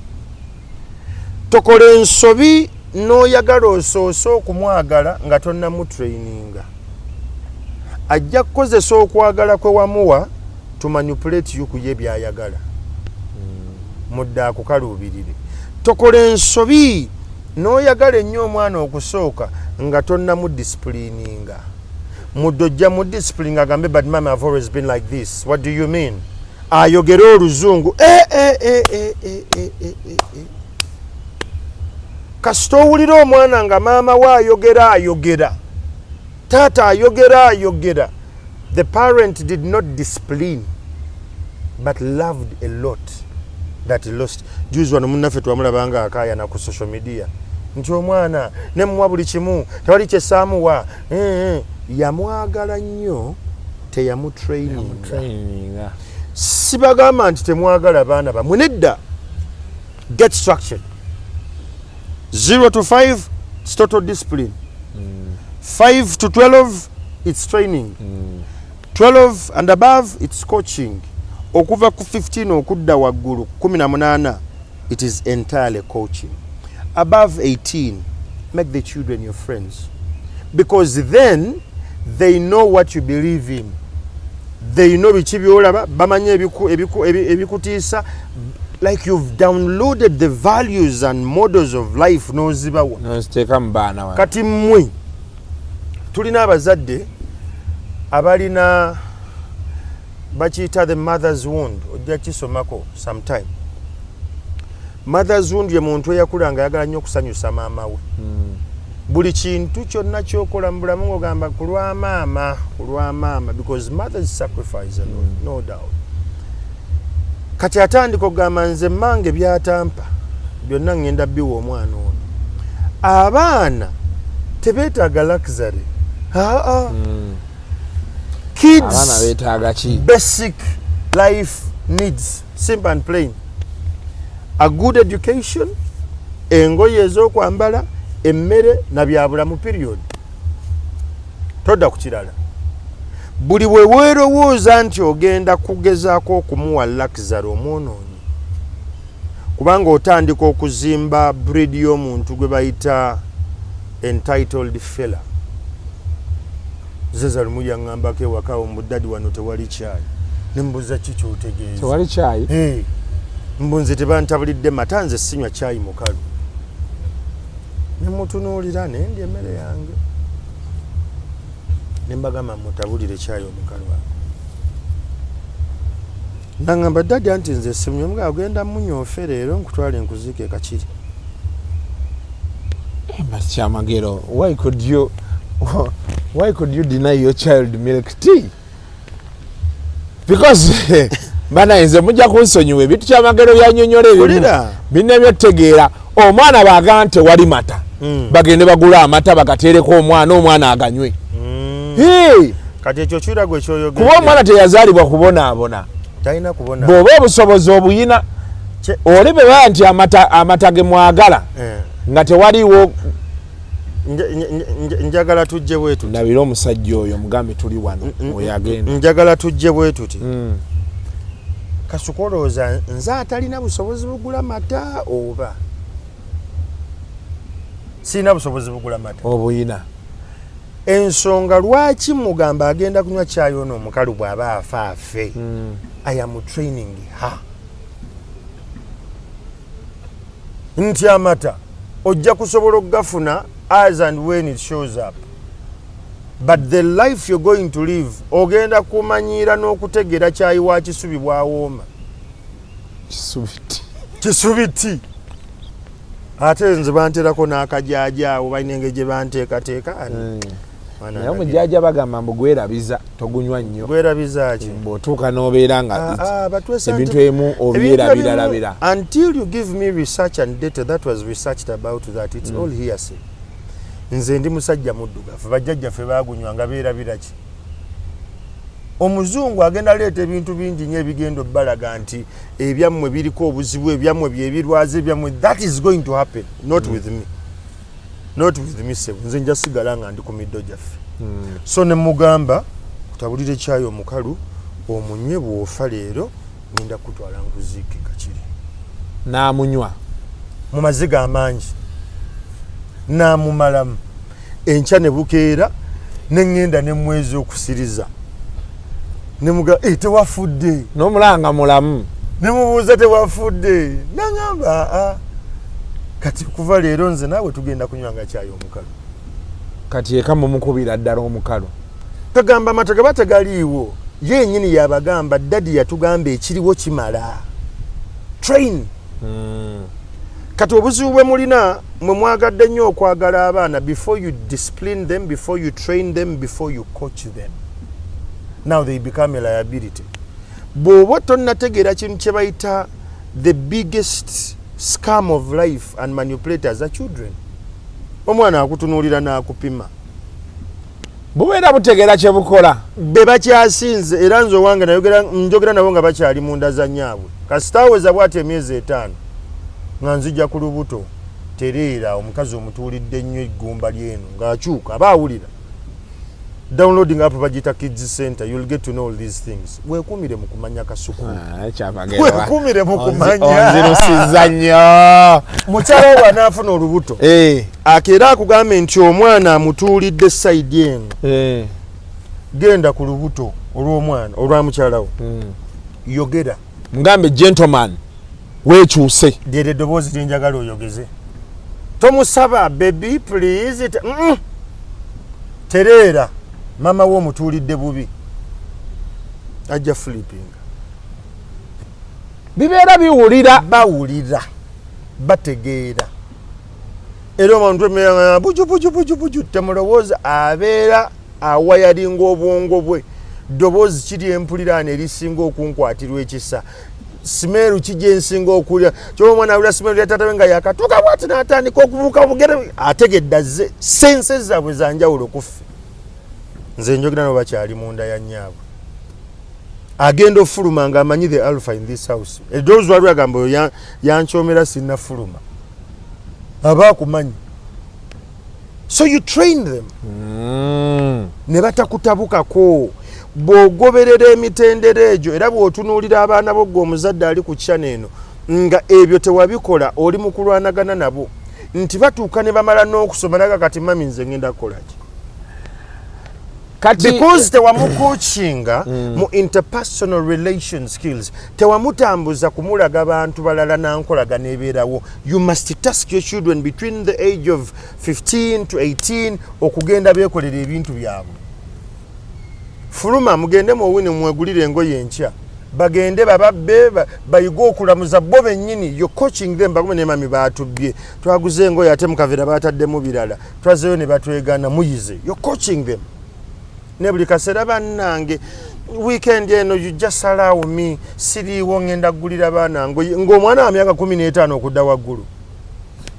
[SPEAKER 4] Tokola ensobi n'oyagala osoose okumwagala nga tonnamutraininga. Ajja kukozesa okwagala kwe wamuwa to manipulate you ku ye byayagala, mudde akukaluubirire. Tokola ensobi n'oyagala ennyo omwana okusooka nga tonnamudisciplininga. Mudde ojja mu discipline, agambe, "But mama, I've always been like this. What do you mean?" Ayogere oluzungu. Eh, eh, eh, eh, eh, eh, eh, eh, eh. Kasita owulira omwana nga maama we ayogera, ayogera, taata ayogera, ayogera, the parent did not discipline but loved a lot that he lost. Juzi wano munnaffe twamulaba nga akaayana ku social media nti omwana nemuwa buli kimu, tewali kyesaamuwa. Yamwagala nnyo, teyamutraininga.
[SPEAKER 5] Traininga.
[SPEAKER 4] Sibagamba nti temwagala baana bamwe, nedda. Get structured. 0 to 5, it's total discipline. 5 to 12, it's training. 12 and above, it's coaching. Okuva ku 15 okudda waggulu, 18, it is entirely coaching. Above 18, make the children your friends, because then they know what you believe in, they know biki byolaba, bamanyi ebikutiisa, like you've downloaded the values and models of life n'ozibawa.
[SPEAKER 5] Noziteeka mu baana wano.
[SPEAKER 4] Kati mmwe tulina abazadde abalina bakiyita the mother's wound, ojja kisomako sometime. Mother's wound ye muntu eyakula nga ayagala nnyo okusanyusa maama we. Buli kintu kyonna kyokola mu bulamu ng'ogamba ku lwa maama, ku lwa maama, because mothers sacrifice a lot, no doubt. Kati atandika okugamba, nze mmange byatampa byonna ŋŋenda biwa omwana ono. Abaana tebeetaaga luxury. Aa, kids
[SPEAKER 5] Abaana beetaaga ki?
[SPEAKER 4] basic life needs, simple and plain: a good education, engoye ez'okwambala, emmere na byabulamu, period. Todda ku kirala. Buli bwe weerowooza nti ogenda kugezaako okumuwa luxury, omwonoonyi, kubanga otandika okuzimba breed y'omuntu gwe bayita Entitled fella. Zeza lumu yaŋŋambako ewaka awo mbu, "Daddy, wano tewali kyayi." Ne mbuuza, "Ki kyotegeeza?"
[SPEAKER 5] Tewali kyayi?
[SPEAKER 4] Hey, mbu nze tebantabulidde mata, nze sinywa kyayi mukalu. Ne mutunuulira, nendya emmere yange, ne mbagamba, "Mutabulire kyayi omukalu ago." Naŋŋamba, "Daddy, anti nze simunywa." Mga, "Ogenda munywa ofe leero, nkutwale nkuziike Kakiri."
[SPEAKER 5] But Kyamagero, why could you deny your child milk tea? Because bana, nze mujja kunsonyiwa, ebintu Kyamagero byanyonyola ebimu
[SPEAKER 4] Wulira.
[SPEAKER 5] binnemye otutegeera. Omwana bw'agamba nti tewali mata, bagende bagule amata bagateereko omwana, omwana aganywe. Hey!
[SPEAKER 4] Kati ekyo kiwira gwe kyoyogedde.
[SPEAKER 5] Kuba omwana teyazaalibwa kubonaabona.
[SPEAKER 4] Talina kubona.
[SPEAKER 5] Bw'oba obusobozi obuyina, oli bwe baba nti amata ge mwagala nga tewaliwo.
[SPEAKER 4] Njagala tujje bwe tuti.
[SPEAKER 5] Ndabira omusajja oyo, mugambe tuli wano, oyo agenda.
[SPEAKER 4] Njagala tujje bwe tuti. Kasuku, olowooza nze atalina busobozi bugula mata oba sirina busobozi bugula mata?
[SPEAKER 5] Obuyina.
[SPEAKER 4] Ensonga lwaki mugamba agenda kunywa kyayi ono omukalu, bw'aba afa afe. I am training her nti amata ojja kusobola okugafuna as and when it shows up, but the life you're going to live, ogenda kumanyiira n'okutegeera kyayi wa Kisubi bwawooma.
[SPEAKER 5] Kisubiti.
[SPEAKER 4] Kisubiti. Ate nze banterako n'akajaaja awo, balina engeri gye banteekateeka. Mwana,
[SPEAKER 5] Naye omujaaja bagamba mbu gwerabiza, togunywa nnyo.
[SPEAKER 4] Gwerabiza ki?
[SPEAKER 5] Bw'otuuka n'obeera nga
[SPEAKER 4] Ah, ah, batwesa
[SPEAKER 5] ebintu
[SPEAKER 4] ebimu
[SPEAKER 5] ebimu obyerabiralabira.
[SPEAKER 4] Until you give me research and data that was researched about that, it's all hearsay. Nze ndi musajja muddugavu, bajjajjaffe bagunywa nga beerabira ki? Omuzungu agenda leeta ebintu bingi nnyo ebigenda obbalaga nti ebyammwe biriko obuzibu, ebyammwe byebirwaza, ebyammwe. That is going to happen, not with me, not with me, sebo. Nze nja sigala nga ndi ku middo gyaffe. So ne mugamba, "Kutabulira ekyayi omukalu omunywe, bw'ofa leero ngenda kutwala nkuziike Kakiri."
[SPEAKER 5] N'amunywa?
[SPEAKER 4] Mu maziga amangi n'amumalamu. Enkya ne bukeera, ne ŋŋenda ne mwezi okusiriza, ne muga, "Eh, tewafudde?"
[SPEAKER 5] N'omulanga mulamu.
[SPEAKER 4] Ne mubuuza, "Tewafudde?" Naŋŋamba, "Aa, kati kuva leero nze naawe tugenda kunywanga kyayi omukalu."
[SPEAKER 5] Kati eka mumukubira ddala omukalu?
[SPEAKER 4] Kagamba amata gaba tegaliiwo, ye yennyini yabagamba, "Daddy yatugamba ekiriwo kimala." Train. Kati obuzibu bwe mulina, mwe mwagadde nnyo okwagala abaana before you discipline them, before you train them, before you coach them. Now they become a liability. Bw'oba tonnategeera kintu kye bayita the biggest scam of life and manipulators are children. Omwana akutunuulira n'akupima.
[SPEAKER 5] Bubeera butegeera kye bukola.
[SPEAKER 4] Be bakyasinze. Era nze owange njogera nabo nga bakyali munda za nnyaabwe. Kasitaaweza bwati emyezi 5, nga nzija ku lubuto, tereera. Omukazi omutuulidde nnyo eggumba lyeno, ng'akyuka aba awulira. Downloading app bagiyita Kids Center, you'll get to know all these things. Weekuumire mu kumanya, Kasuku.
[SPEAKER 5] Ah, Kyamagero.
[SPEAKER 4] Weekuumire mu kumanya.
[SPEAKER 5] Onzirusiza nnyo.
[SPEAKER 4] Mukyala wo bw'anaafuna olubuto, akeera akugambe nti omwana amutuulidde side eno, genda ku lubuto olw'omwana olwa mukyala wo, yogera.
[SPEAKER 5] Mugambe, "Gentleman, weekyuse."
[SPEAKER 4] Lyeryo eddoboozi lyenjagala oyogeze. Tomusaba, "Baby, please." Tereera, maama we omutuulidde bubi. Ajja flippinga.
[SPEAKER 5] Bibeera biwulira.
[SPEAKER 4] Bawulira, bategeera. Era omuntu emera buju buju buju buju, temulowooza abeera awayalinga obwongo bwe. Ddoboozi kiri empuliraano erisinga okunkwatirwa ekisa, smell ki gyensinga okulya? Kyoba omwana awulira smell ya taata we nga yakatuuka bwati, n'atandika okubuuka obugere, ategedde azze. Senses zaabwe zanjawulo kuffe. Nze njogera nabo bakyali munda ya nnyaabwe. Agenda ofuluma ng'amanyi the alpha in this house. Eddoboozi waliwo agamba, "Oyo yankyomera sinnafuluma." Aba akumanyi. So you train them ne batakutabukako bw'ogoberera emitendera egyo. Era bw'otunuulira abaana bo, gwe omuzadde ali ku channel eno, nga ebyo tewabikola, oli mu kulwanagana nabo. Nti batuuka ne bamala n'okusoma naga, kati mami, nze ngenda kukolaki?
[SPEAKER 5] Kati
[SPEAKER 4] Because tewamucoachinga mu interpersonal relation skills, tewamutambuza kumulaga bantu balala nankolagana ebeerawo. You must task your children between the age of 15 to 18 okugenda beekolera ebintu byabwe. Fuluma mugende muwine, mwegulire engoye enkya, bagende bababbe, bayige okulamuza bo bennyini. Yo coaching them, bagume ne mami, baatubbye, twaguze engoye ate mukavera bataddemu birala, twazeeyo ne batwegana. Muyize, yo coaching them. Ne buli kaseera, bannange, weekend eno you just allow me, siriiwo, ngenda kugulira baana ngoye, ng'omwana wa myaka 15 okudda waggulu.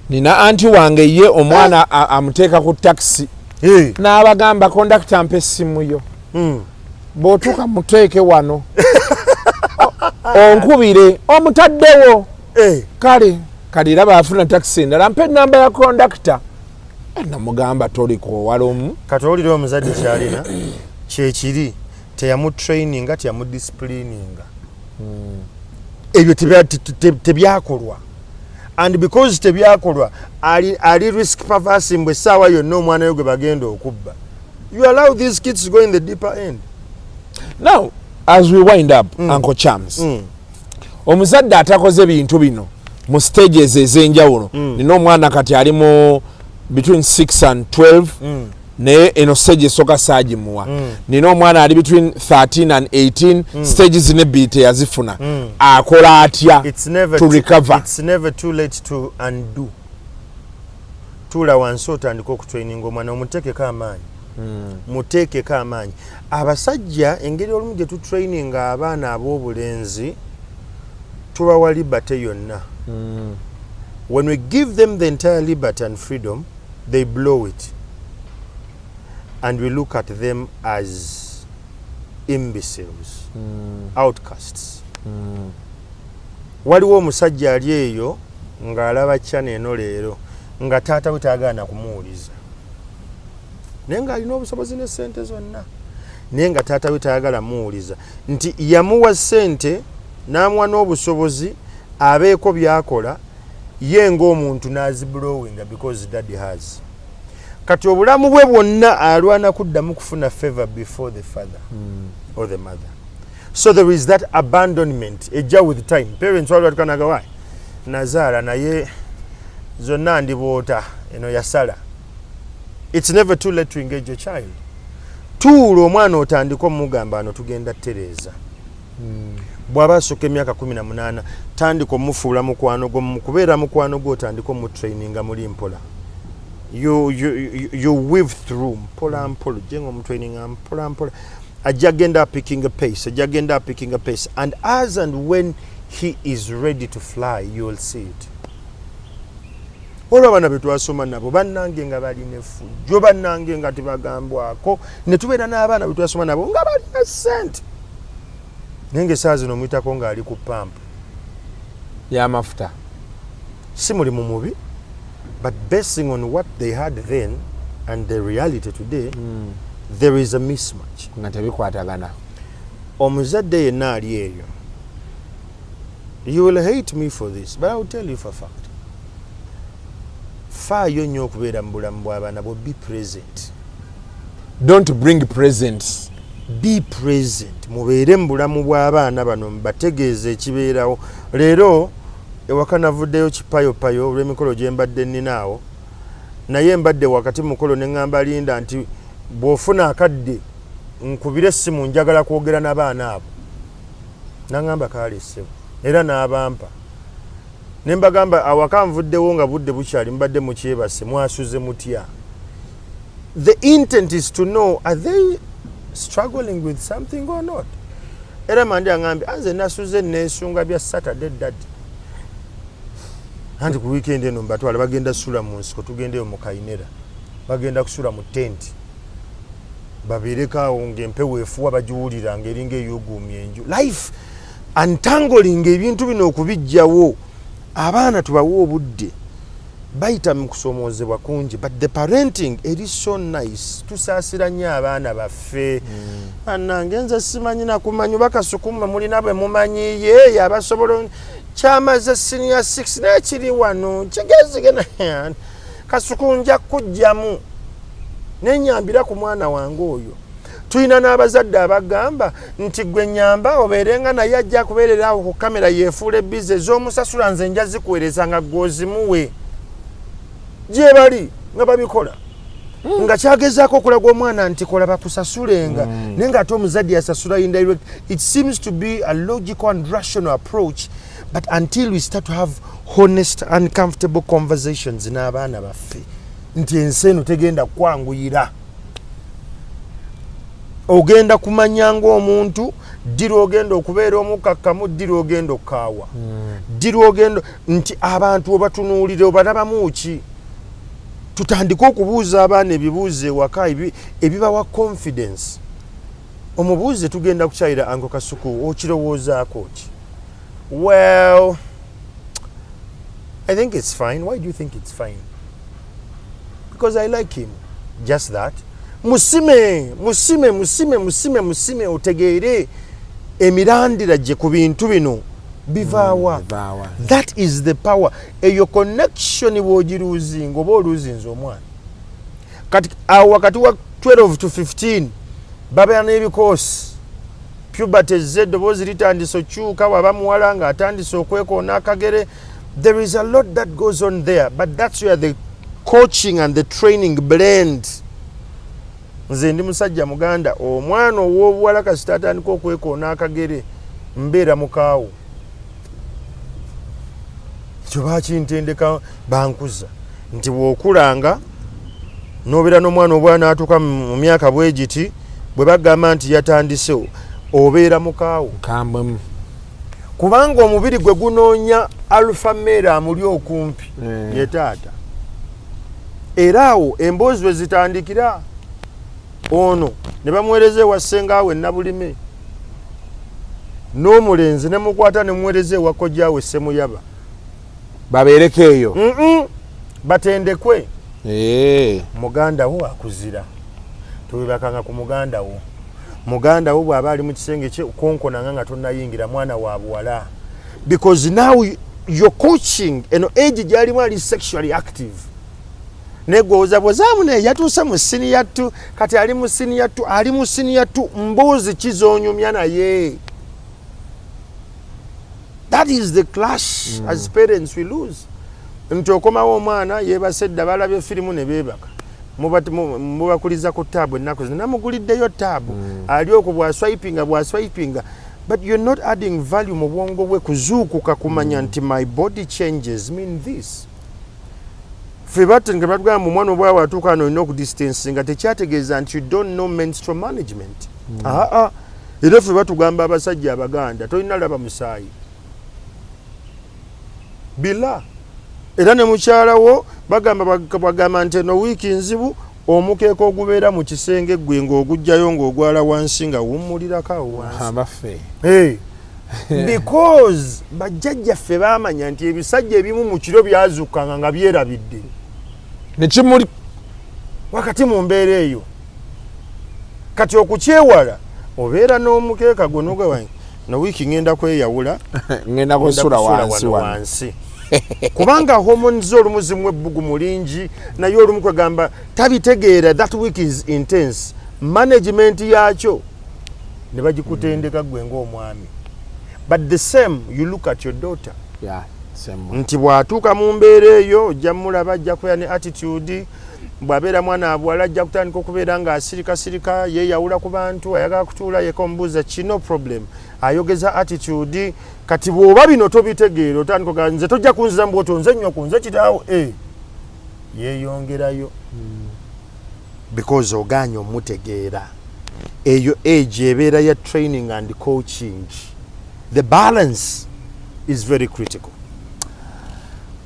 [SPEAKER 5] Nina anti wange, ye omwana amuteeka ku takisi n'abagamba, "Kondakita, mpa essimu yo. Bw'otuuka muteeke wano, onkubire omutaddewo." Kale kale era baafuna takisi endala, mpa enamba ya kondakita. Namugamba, toliko owala omu.
[SPEAKER 4] Kati owulira omuzadde kyalina kyekiri, teyamutraininga, teyamudisciplininga. Ebyo tebyakolwa and because tebyakolwa, ali risk averse, mbwe essaawa yonna omwana we gwe bagenda okubba. You allow these kids to go in the deeper end.
[SPEAKER 5] Now, as we wind up, Uncle Charms, omuzadde atakoze bintu bino mu stages ez'enjawulo, nina omwana kati ali mu between 6 and 12, naye eno stage esooka saagimuwa. Nina omwana ali between 13 and 18, stage zino ebbiri teyazifuna. Akola atya
[SPEAKER 4] It's never
[SPEAKER 5] to recover?
[SPEAKER 4] It's never too late to undo. Tuula wansi otandika okutraininga omwana, omuteekeko amaanyi, muteekeko amaanyi. Abasajja, engeri olumu gye tutraininga abaana ab'obulenzi, tubawa liberty yonna. When we give them the entire liberty and freedom, they blow it and we look at them as imbeciles, outcasts. Waliwo omusajja ali eyo ng'alaba channel eno leero, nga taata we tagaana kumuwuliza, naye ng'alina obusobozi ne sente zonna, naye nga taata we tayagala muwuliza, nti yamuwa sente n'amuwa n'obusobozi abeeko byakola ye ng'omuntu, n'aziblowinga because daddy has. Kati obulamu bwe bwonna alwana kuddamu kufuna favor before the father or the mother. So there is that abandonment ejja with time. Parents wali batukanaga, "Why nazaala, naye zonna ndiboota eno yasala." It's never too late to engage your child. Tuula omwana otandika omugamba, ano tugenda tereeza. Bw'aba asooka emyaka 18, tandika omufuula mukwano gwo. Mukubeera mukwano gwo, otandika omutraininga muli mpola. You weave through mpola mpola, ojje nga omutraininga mpola mpola, ajja genda picking a pace, ajja genda picking a pace, and as and when he is ready to fly, you will see it. Olwo abaana be twasoma nabo, bannange, nga balina effujjo, bannange, nga tebagambwako, ne tubeera n'abaana be twasoma nabo nga balina ssente, naye nga essaawa zino omuyitako ng'ali ku pampu
[SPEAKER 5] y'amafuta.
[SPEAKER 4] Si mulimu mubi, but basing on what they had then and the reality today, there is a mismatch.
[SPEAKER 5] Nga tebikwatagana.
[SPEAKER 4] Omuzadde yenna ali eyo, you will hate me for this, but I will tell you for fact, faayo nnyo okubeera mu bulamu bw'abaana bwo. Be present.
[SPEAKER 5] Don't bring presents.
[SPEAKER 4] Be present, mubeere mu bulamu bw'abaana bano, mubategeeze ekibeerawo. Leero ewaka navuddeyo kipayopayo olw'emikolo gye mbadde nninaawo, naye mbadde wakati mukolo ne ŋŋamba Linda nti bw'ofuna akadde nkubire essimu, njagala kwogera n'abaana abo. Naŋŋamba kaale ssebo, era n'abampa ne mbagamba, awaka nvuddewo nga budde bukyali, mubadde mukyebase, mwasuze mutya? The intent is to know, are they struggling with something or not? Era mandi aŋambye, anze nasuze neesunga bya Saturday, daddy, anti ku weekend eno mbatwala, bagenda sula mu nsiko, tugendeyo mu Kainera, bagenda kusula mu tenti, babeereko awo ng'empewo efuwa, bagiwulira ng'eringa eyuguumya enju. Life untangling ebintu bino okubijjawo, abaana tubawe obudde, bayita mu kusomoozebwa kungi, but the parenting eri so nice. Tusaasira nnyo abaana baffe. Bannange, nze simanyi nakumanyi bakasukuma, mulina bwe mumanyiye abasobola. Kyamaze senior 6, naye kiri wano kigezigena. Kasuku, nja kujjamu nenyambira ku mwana wange oyo. Tulina n'abazadde abagamba nti gwe nyamba obeerenga naye ajja kubeerera awo ku kamera, yeefuula ebizi ez'omusasula, nze nja zikuweereza nga gwozimuwe. Gye bali nga babikola nga kyagezaako okulaga omwana nti kola bakusasulenga, naye ngaate omuzadde yasasula indirect. It seems to be a logical and rational approach, but until we start to have honest, uncomfortable conversations n'abaana baffe nti ensi eno tegenda kwanguyira, ogenda kumanya ngaomuntu ddi lwogenda okubeera omukakkamu, ddi lwogenda okukaawa, ddi lwogenda nti abantu obatunuulire obalabamu ki. Tutandike okubuuza abaana ebibuuzo ewaka ebibawa confidence. Omubuuze, tugenda kukyayira Uncle Kasuku, okirowoozaako ki? Well, I think it's fine. Why do you think it's fine? Because I like him. Just that. Musime, musime, musime, musime, musime, otegeere emirandira gye ku bintu bino bivaawa.
[SPEAKER 5] Bivaawa.
[SPEAKER 4] That is the power. Eyo connection bw'ogiruuzinga oba oluuzinza omwana. Kati awo wakati wa 12 to 15 babeera n'ebikoosi, puberty ezze, eddoboozi litandise okyuka, waba muwala ng'atandise okwekoona akagere. There is a lot that goes on there, but that's where the coaching and the training blend. Nze ndi musajja muganda, omwana ow'obuwala kasita atandika okwekoona akagere mbeera mukaawo. Ekyo bakintendeka, bankuza nti bw'okulanga n'obeera n'omwana obwana n'atuuka mu myaka bwe giti, bwe bagamba nti yatandisewo, obeera mukaawo.
[SPEAKER 5] Kambwemu.
[SPEAKER 4] Kubanga omubiri gwe gunoonya alpha male amuli okumpi, ye taata. Era awo emboozi we zitandikira, ono ne bamuweereza ewa ssengaawe Nabulime, n'omulenzi ne mukwata ne muweereza ewa kojjaawe Ssemuyaba.
[SPEAKER 5] Babeereko eyo.
[SPEAKER 4] Batendekwe.
[SPEAKER 5] Eh.
[SPEAKER 4] Muganda wo akuzira, tewebakanga ku muganda wo. Muganda wo bw'aba ali mu kisenge kye, konkonanga nga tonnayingira, mwana wa buwala, because now you're coaching eno age gyalimu ali sexually active. Naye gwowoza bwozaamu naye yatuuse mu senior 2, kati ali mu senior 2, ali mu senior 2, mboozi kizonyumya naye? That is the clash. As parents we lose nti okomawo omwana yeebase dda, balabye firimu ne beebaka. Mubakuliza ku taabu ennaku zino, namuguliddeyo taabu, ali okwo bwaswipinga bwaswipinga, but you're not adding value mu bwongo bwe kuzuukuka kumanya nti my body changes mean this. Ffe batendeka batugamba mu mwana obwawe atuuka ano olina okudistancinga, tekyategeeza nti you don't know menstrual management. Aa, era ffe batugamba abasajja abaganda tolina laba musaayi bila, era ne mukyala wo bagamba bagamba nti eno wiiki nzibu, omukeeka ogubeera mu kisenge gwe ng'ogugjayo ng'ogwala wansi nga wummulirako awo wansi.
[SPEAKER 5] Abaffe.
[SPEAKER 4] Hey. Because bajjajjaffe baamanya nti ebisajja ebimu mu kiro byazukkanga nga byerabidde
[SPEAKER 5] nekimuli
[SPEAKER 4] wakati mu mbeera eyo. Kati okukyewala obeera n'omukeeka gwo nogawa no wiiki ngenda kweyawula.
[SPEAKER 5] Ngenda kusula
[SPEAKER 4] kusula
[SPEAKER 5] wansi
[SPEAKER 4] wano
[SPEAKER 5] wano.
[SPEAKER 4] Wansi, kubanga hormones ze olumu zimu ebbugumu lingi, naye olumu kwegamba tabitegeera. That week is intense, management yakyo ne bagikutendeka gwe ng'omwami. But the same, you look at your daughter
[SPEAKER 5] Yeah, same way.
[SPEAKER 4] nti bw'atuuka mu mbeera eyo ojja mulaba ajja kubeera ne attitude. Bw'abeera mwana abuwala ajja kutandika okubeera ng'asirikasirika, yeeyawula ku bantu, ayagala kutuula yeka. Omubuuza kino problem, ayogeza attitude. Kati bw'oba bino tobitegeera, otandika ogamba nze tojja kunzira mbwoto, nze nnyoko, nze kitaawo, e yeeyongerayo because ogaanye omutegeera. Eyo age ebeera ya training and coaching. The balance is very critical.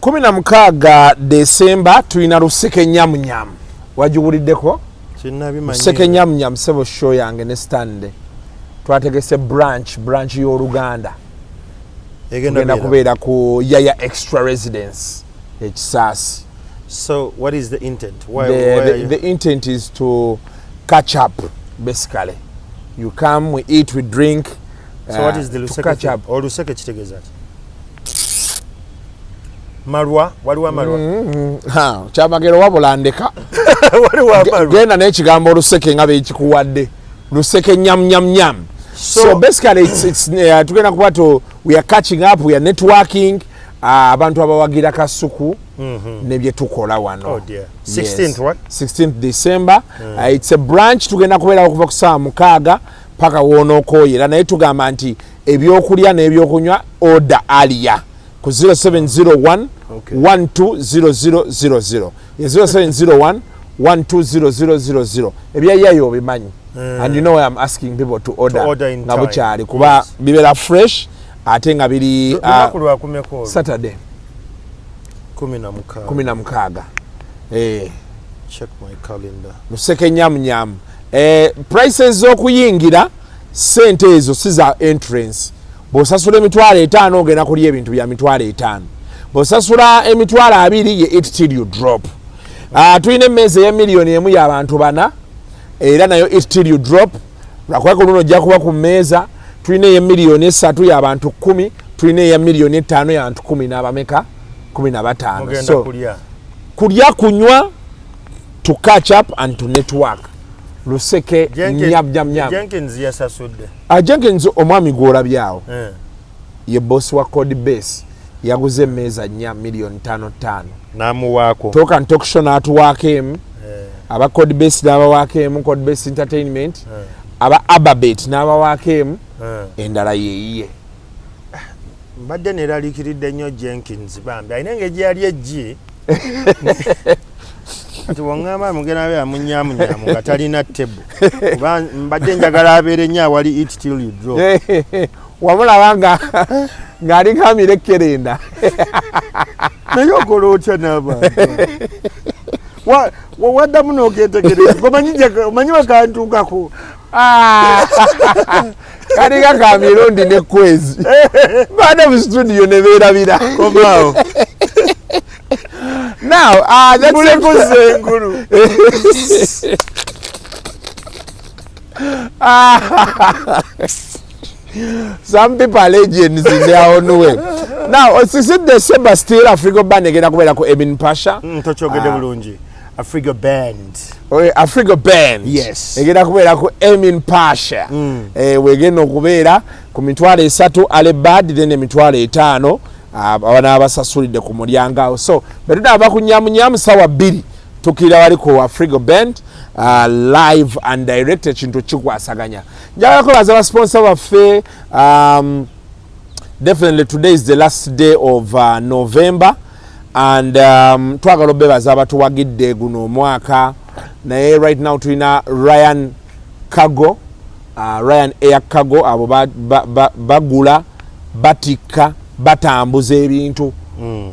[SPEAKER 5] 16 Desemba tulina Luseke Nyamunyamu, wagiwuliddeko?
[SPEAKER 4] Kinabimanyi.
[SPEAKER 5] Luseke Nyamunyamu, sebo, show yange ne Stanley twategese branch y'oluganda.
[SPEAKER 4] Egenda
[SPEAKER 5] tugenda
[SPEAKER 4] kubeera
[SPEAKER 5] kubeera ku Yaya Extra Residence ekisaasi.
[SPEAKER 4] So what is the intent? Why, why are you...
[SPEAKER 5] The intent is to catch up. Basically you come, we eat, we drink.
[SPEAKER 4] So what is the
[SPEAKER 5] To
[SPEAKER 4] Luseke
[SPEAKER 5] catch
[SPEAKER 4] thing?
[SPEAKER 5] up.
[SPEAKER 4] Oluseke kitegeeza ki? Malwa, waliwo amalwa.
[SPEAKER 5] Ha, Kyamagero wabula ndeka.
[SPEAKER 4] Waliwo amalwa.
[SPEAKER 5] Genda n'ekigambo oluseke nga bekikuwadde, luseke nyam nyam nyam. So basically it's tugenda kuba to we are catching up, we are networking, abantu abawagira Kasuku ne bye tukola wano.
[SPEAKER 4] Oh dear. 16th, what?
[SPEAKER 5] 16th December. It's a brunch, tugenda kubeera okuva ku ssaawa 6 paka woonookoyera, naye tugamba nti ebyokulya n'ebyokunywa order earlier ku 0701 120000, ye 0701 120000. Ebyayayo obimanyi, and you know why I'm asking people to order,
[SPEAKER 4] To order in
[SPEAKER 5] nga
[SPEAKER 4] time.
[SPEAKER 5] bukyali, kuba bibeera fresh ate nga biri
[SPEAKER 4] Lunaku lwakumeka olwo?
[SPEAKER 5] Saturday.
[SPEAKER 4] 16.
[SPEAKER 5] 16. Eh.
[SPEAKER 4] Check my calendar.
[SPEAKER 5] Luseke nyamunyamu. Prices z'okuyingira, sente ezo si za entrance. Bw'osasula 50,000 ogenda kulya ebintu bya 50,000. Bw'osasula 20,000 ye eat till you drop. Tulina emmeeza eya 1 million y'abantu bana, era nayo eat till you drop, lwakuba ku luno ojja kuba ku mmeeza. Tulina ey'emiliyoni 3 y'abantu 10. Tulina eya 5 million y'abantu kumi n'abameka, 15.
[SPEAKER 4] Mugenda
[SPEAKER 5] So
[SPEAKER 4] kulya.
[SPEAKER 5] Kulya, kunywa, to catch up and to network. Luseke nyam nyam nyam.
[SPEAKER 4] Jenkins yasasudde?
[SPEAKER 5] Jenkins omwami gw'olabyawo ye boss wa Code Base, yaguze emmeeza nnya 5 million.
[SPEAKER 4] N'amuwaako.
[SPEAKER 5] Talk and Talk Show n'atuwaako emu, aba Code Base n'abawaako emu, Code Base Entertainment, aba Ababet n'abawaako emu, endala yeeyiye.
[SPEAKER 4] Mbadde neraliikiridde nnyo Jenkins, bambi alina engeri gyeyali eggi kati waŋŋamba mugenda abeera munyamunyamu nga talina table, kuba mbadde njagala abeere nnyo awali eat till you drop.
[SPEAKER 5] Wamulaba nga ng'alinga amira ekkerenda.
[SPEAKER 4] Naye okola otya n'abantu? Waddamu n'oketegereza, omanyi wakantuukako.
[SPEAKER 5] Kalinga ka mirundi ne kwezi baana mu studio ne beerabira.
[SPEAKER 4] Komaawo.
[SPEAKER 5] Now that's
[SPEAKER 4] Mulekuza engulu.
[SPEAKER 5] Some people are legends in their own way. Now, on 16 December, still Afrigo Band egenda kubeera ku Emin Pasha.
[SPEAKER 4] Tokyogedde bulungi, Afrigo Band.
[SPEAKER 5] Okay, Afrigo Band.
[SPEAKER 4] Yes.
[SPEAKER 5] Egenda kubeera ku Emin Pasha. Wegenda okubeera ku 30,000 early bird, then 50,000 abana abasasulidde ku mulyango awo. So bwe tunaava ku nyamunyamu sawa 2 tukira wali ku Afrigo Band, live and direct, ekintu kikwasaganya. Njagala kwebaza basponsor baffe. Definitely today is the last day of November and twagala obebaza abatuwagidde guno omwaka, naye right now tulina Ryan Cargo, Ryan Air Cargo. Abo bagula, batikka, batambuza ebintu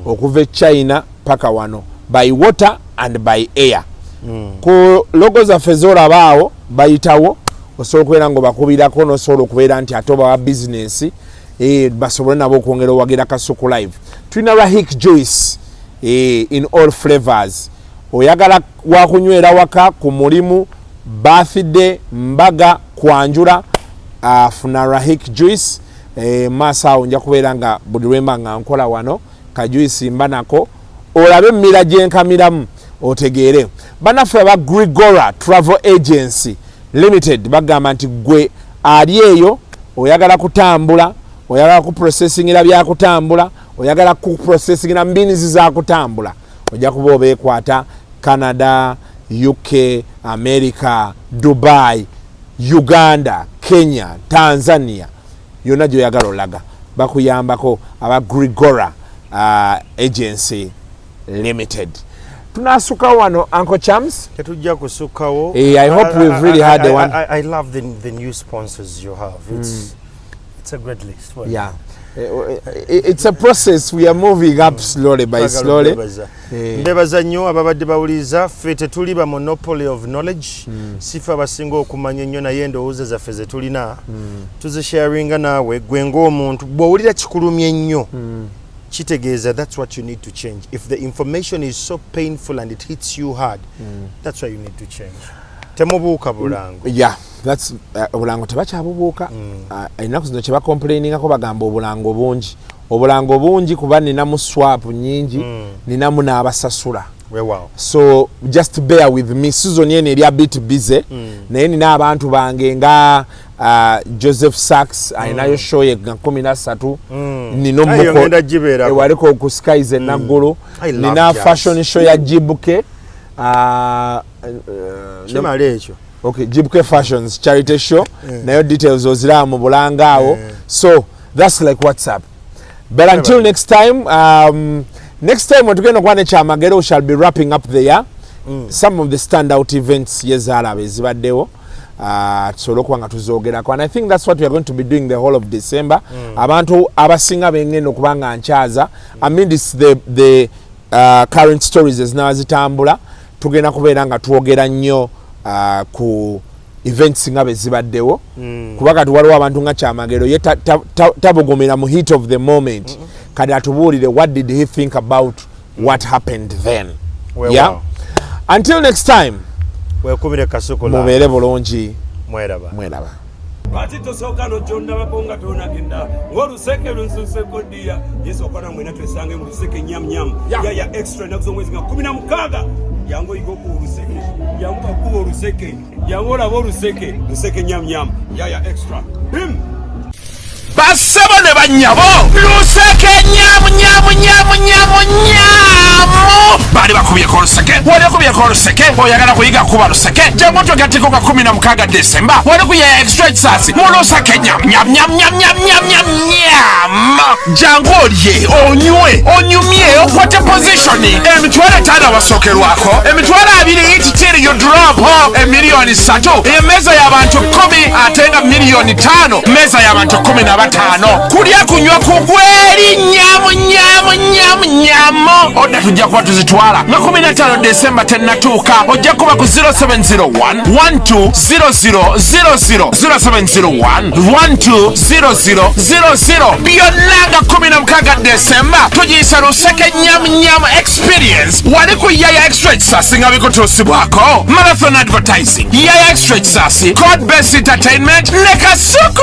[SPEAKER 5] okuva e China paka wano by water and by air. Ku logo zaffe zolaba awo bayitawo, osobola okubeera nga obakubirako nosobola okubeera nti ate obawa bizinensi, basobole nabo okwongera owagira Kasuku Live. Tulina Rahik Juice, in all flavors. Oyagala wakunywera waka, ku mulimu, birthday, mbaga, kwanjula, funa Rahik Juice. Maaso awo nja kubeera nga buli lwemba nga nkola wano kajuice mba nako, olabe emmira gyenkamiramu otegeere. Bannaffe aba Grigora Travel Agency Limited bagamba nti gwe ali eyo oyagala kutambula, oyagala kuprocessingira byakutambula, oyagala kuprocessingira mbinizi zakutambula, ojja kuba obeekwata Canada, UK, America, Dubai, Uganda, Kenya, Tanzania, yonna gyoyagala olaga bakuyambako aba Grigora Agency Limited. Tunasukawo wano, Uncle Chams?
[SPEAKER 4] Tetujja kusukkawo.
[SPEAKER 5] I hope we've really had the one.
[SPEAKER 4] I love the new sponsors you have. It's a great list. Well,
[SPEAKER 5] Yeah. It's a process, we are moving up slowly by
[SPEAKER 4] twagala
[SPEAKER 5] slowly.
[SPEAKER 4] okwebaza. Mbebaza nnyo ababadde bawuliriza. Ffe tetuli ba monopoly of knowledge, si ffe abasinga okumanya ennyo, naye endowooza zaffe ze tulina tuzisharinga naawe. Gwe ng'omuntu bw'owulira kikulumye ennyo, kitegeeza that's what you need to change. If the information is so painful and it hits you hard, that's why you need to change. Temubuuka bulango.
[SPEAKER 5] Yeah, that's obulango tebakyabubuuka. Ennaku zino kyebacomplainingako bagamba obulango bungi. Obulango bungi kuba ninamu swap nyingi, ninamu n'abasasula.
[SPEAKER 4] Weewaawo.
[SPEAKER 5] So just bear with me, season yeno eri a bit busy, naye nina abantu bange nga Joseph Sachs, alinayo show ye nga 13. Nina
[SPEAKER 4] Ayo ngenda gibeerako.
[SPEAKER 5] Ewaliko ku Skies enaggulu.
[SPEAKER 4] I love
[SPEAKER 5] Nina
[SPEAKER 4] jazz.
[SPEAKER 5] fashion show ya Jibuke,
[SPEAKER 4] Kimala ekyo.
[SPEAKER 5] Okay, Jibuke Fashions charity show, nayo details oziraba mu bulanga awo. So that's like what's up, but until next time, next time wetugenda okuba nekyamagero, we shall be wrapping up the year, some of the standout events yezaalaba ezibaddewo, tusobole okuba nga tuzogerako, and I think that's what we are going to be doing the whole of December. Abantu abasinga bengenda okuba nga nkyaza amidst the current stories ezinaba zitambula, tugenda kubeera nga twogera nnyo ku events nga bwe zibaddewo, kuba kati waliwo abantu nga Kyamagero ye tabugumira mu heat of the moment. Kati atubuulire what did he think about what happened then.
[SPEAKER 4] Weewaawo.
[SPEAKER 5] Yeah, until next time.
[SPEAKER 4] Weekumire Kasuku.
[SPEAKER 5] Mubeere bulungi.
[SPEAKER 4] Mweraba.
[SPEAKER 5] Mweraba.
[SPEAKER 2] Lwaki tosooka nokyondabako nga tonagenda ng'oluseke lunsuseko ddiya Yesu okwana mwena twesange mu luseke nyamnyamu yaya extra ennaku z'omwezi nga 16. Jangu oyiga okuba oluseke, jangu bakuba oluseke, jangu olaba oluseke, luseke nyamnyamu yaya extra bim.
[SPEAKER 3] Bassebo ne bannyabo, luseke nyamu nyamu nyamu nyamu nyamu. Baali bakubyeko oluseke? Wali okubyeko oluseke? Oyagala kuyiga kuba luseke? Jangu twegatteko nga 16 Desemba wali ku Yaya Extra Kisasi mu luseke nyamu nyamu nyamu nyamu nyamu nyamu nyamu nyamu. Jangu olye, onywe, onyumye, okwate position. 50,000 awasookerwako, 20,000 eat till you drop, 3 miliyoni, emmeeza y'abantu 10, ate nga 5 miliyoni mmeeza y'abantu 15. Kulya, kunywa, kugweri, nyamu nyamu nyamu nyamu. Order tujja kuba tuzitwala nga 15 Desemba tennatuuka. Ojja kuba ku 0701 120000, 0701 120000. Byonna nga 16 Desemba tugiyisa luseke nyamu nyamu experience wali ku Yaya Extra Kisasi, nga bikutuusibwako Marathon Advertising, Yaya Extra Kisasi, Code Base Entertainment ne Kasuku.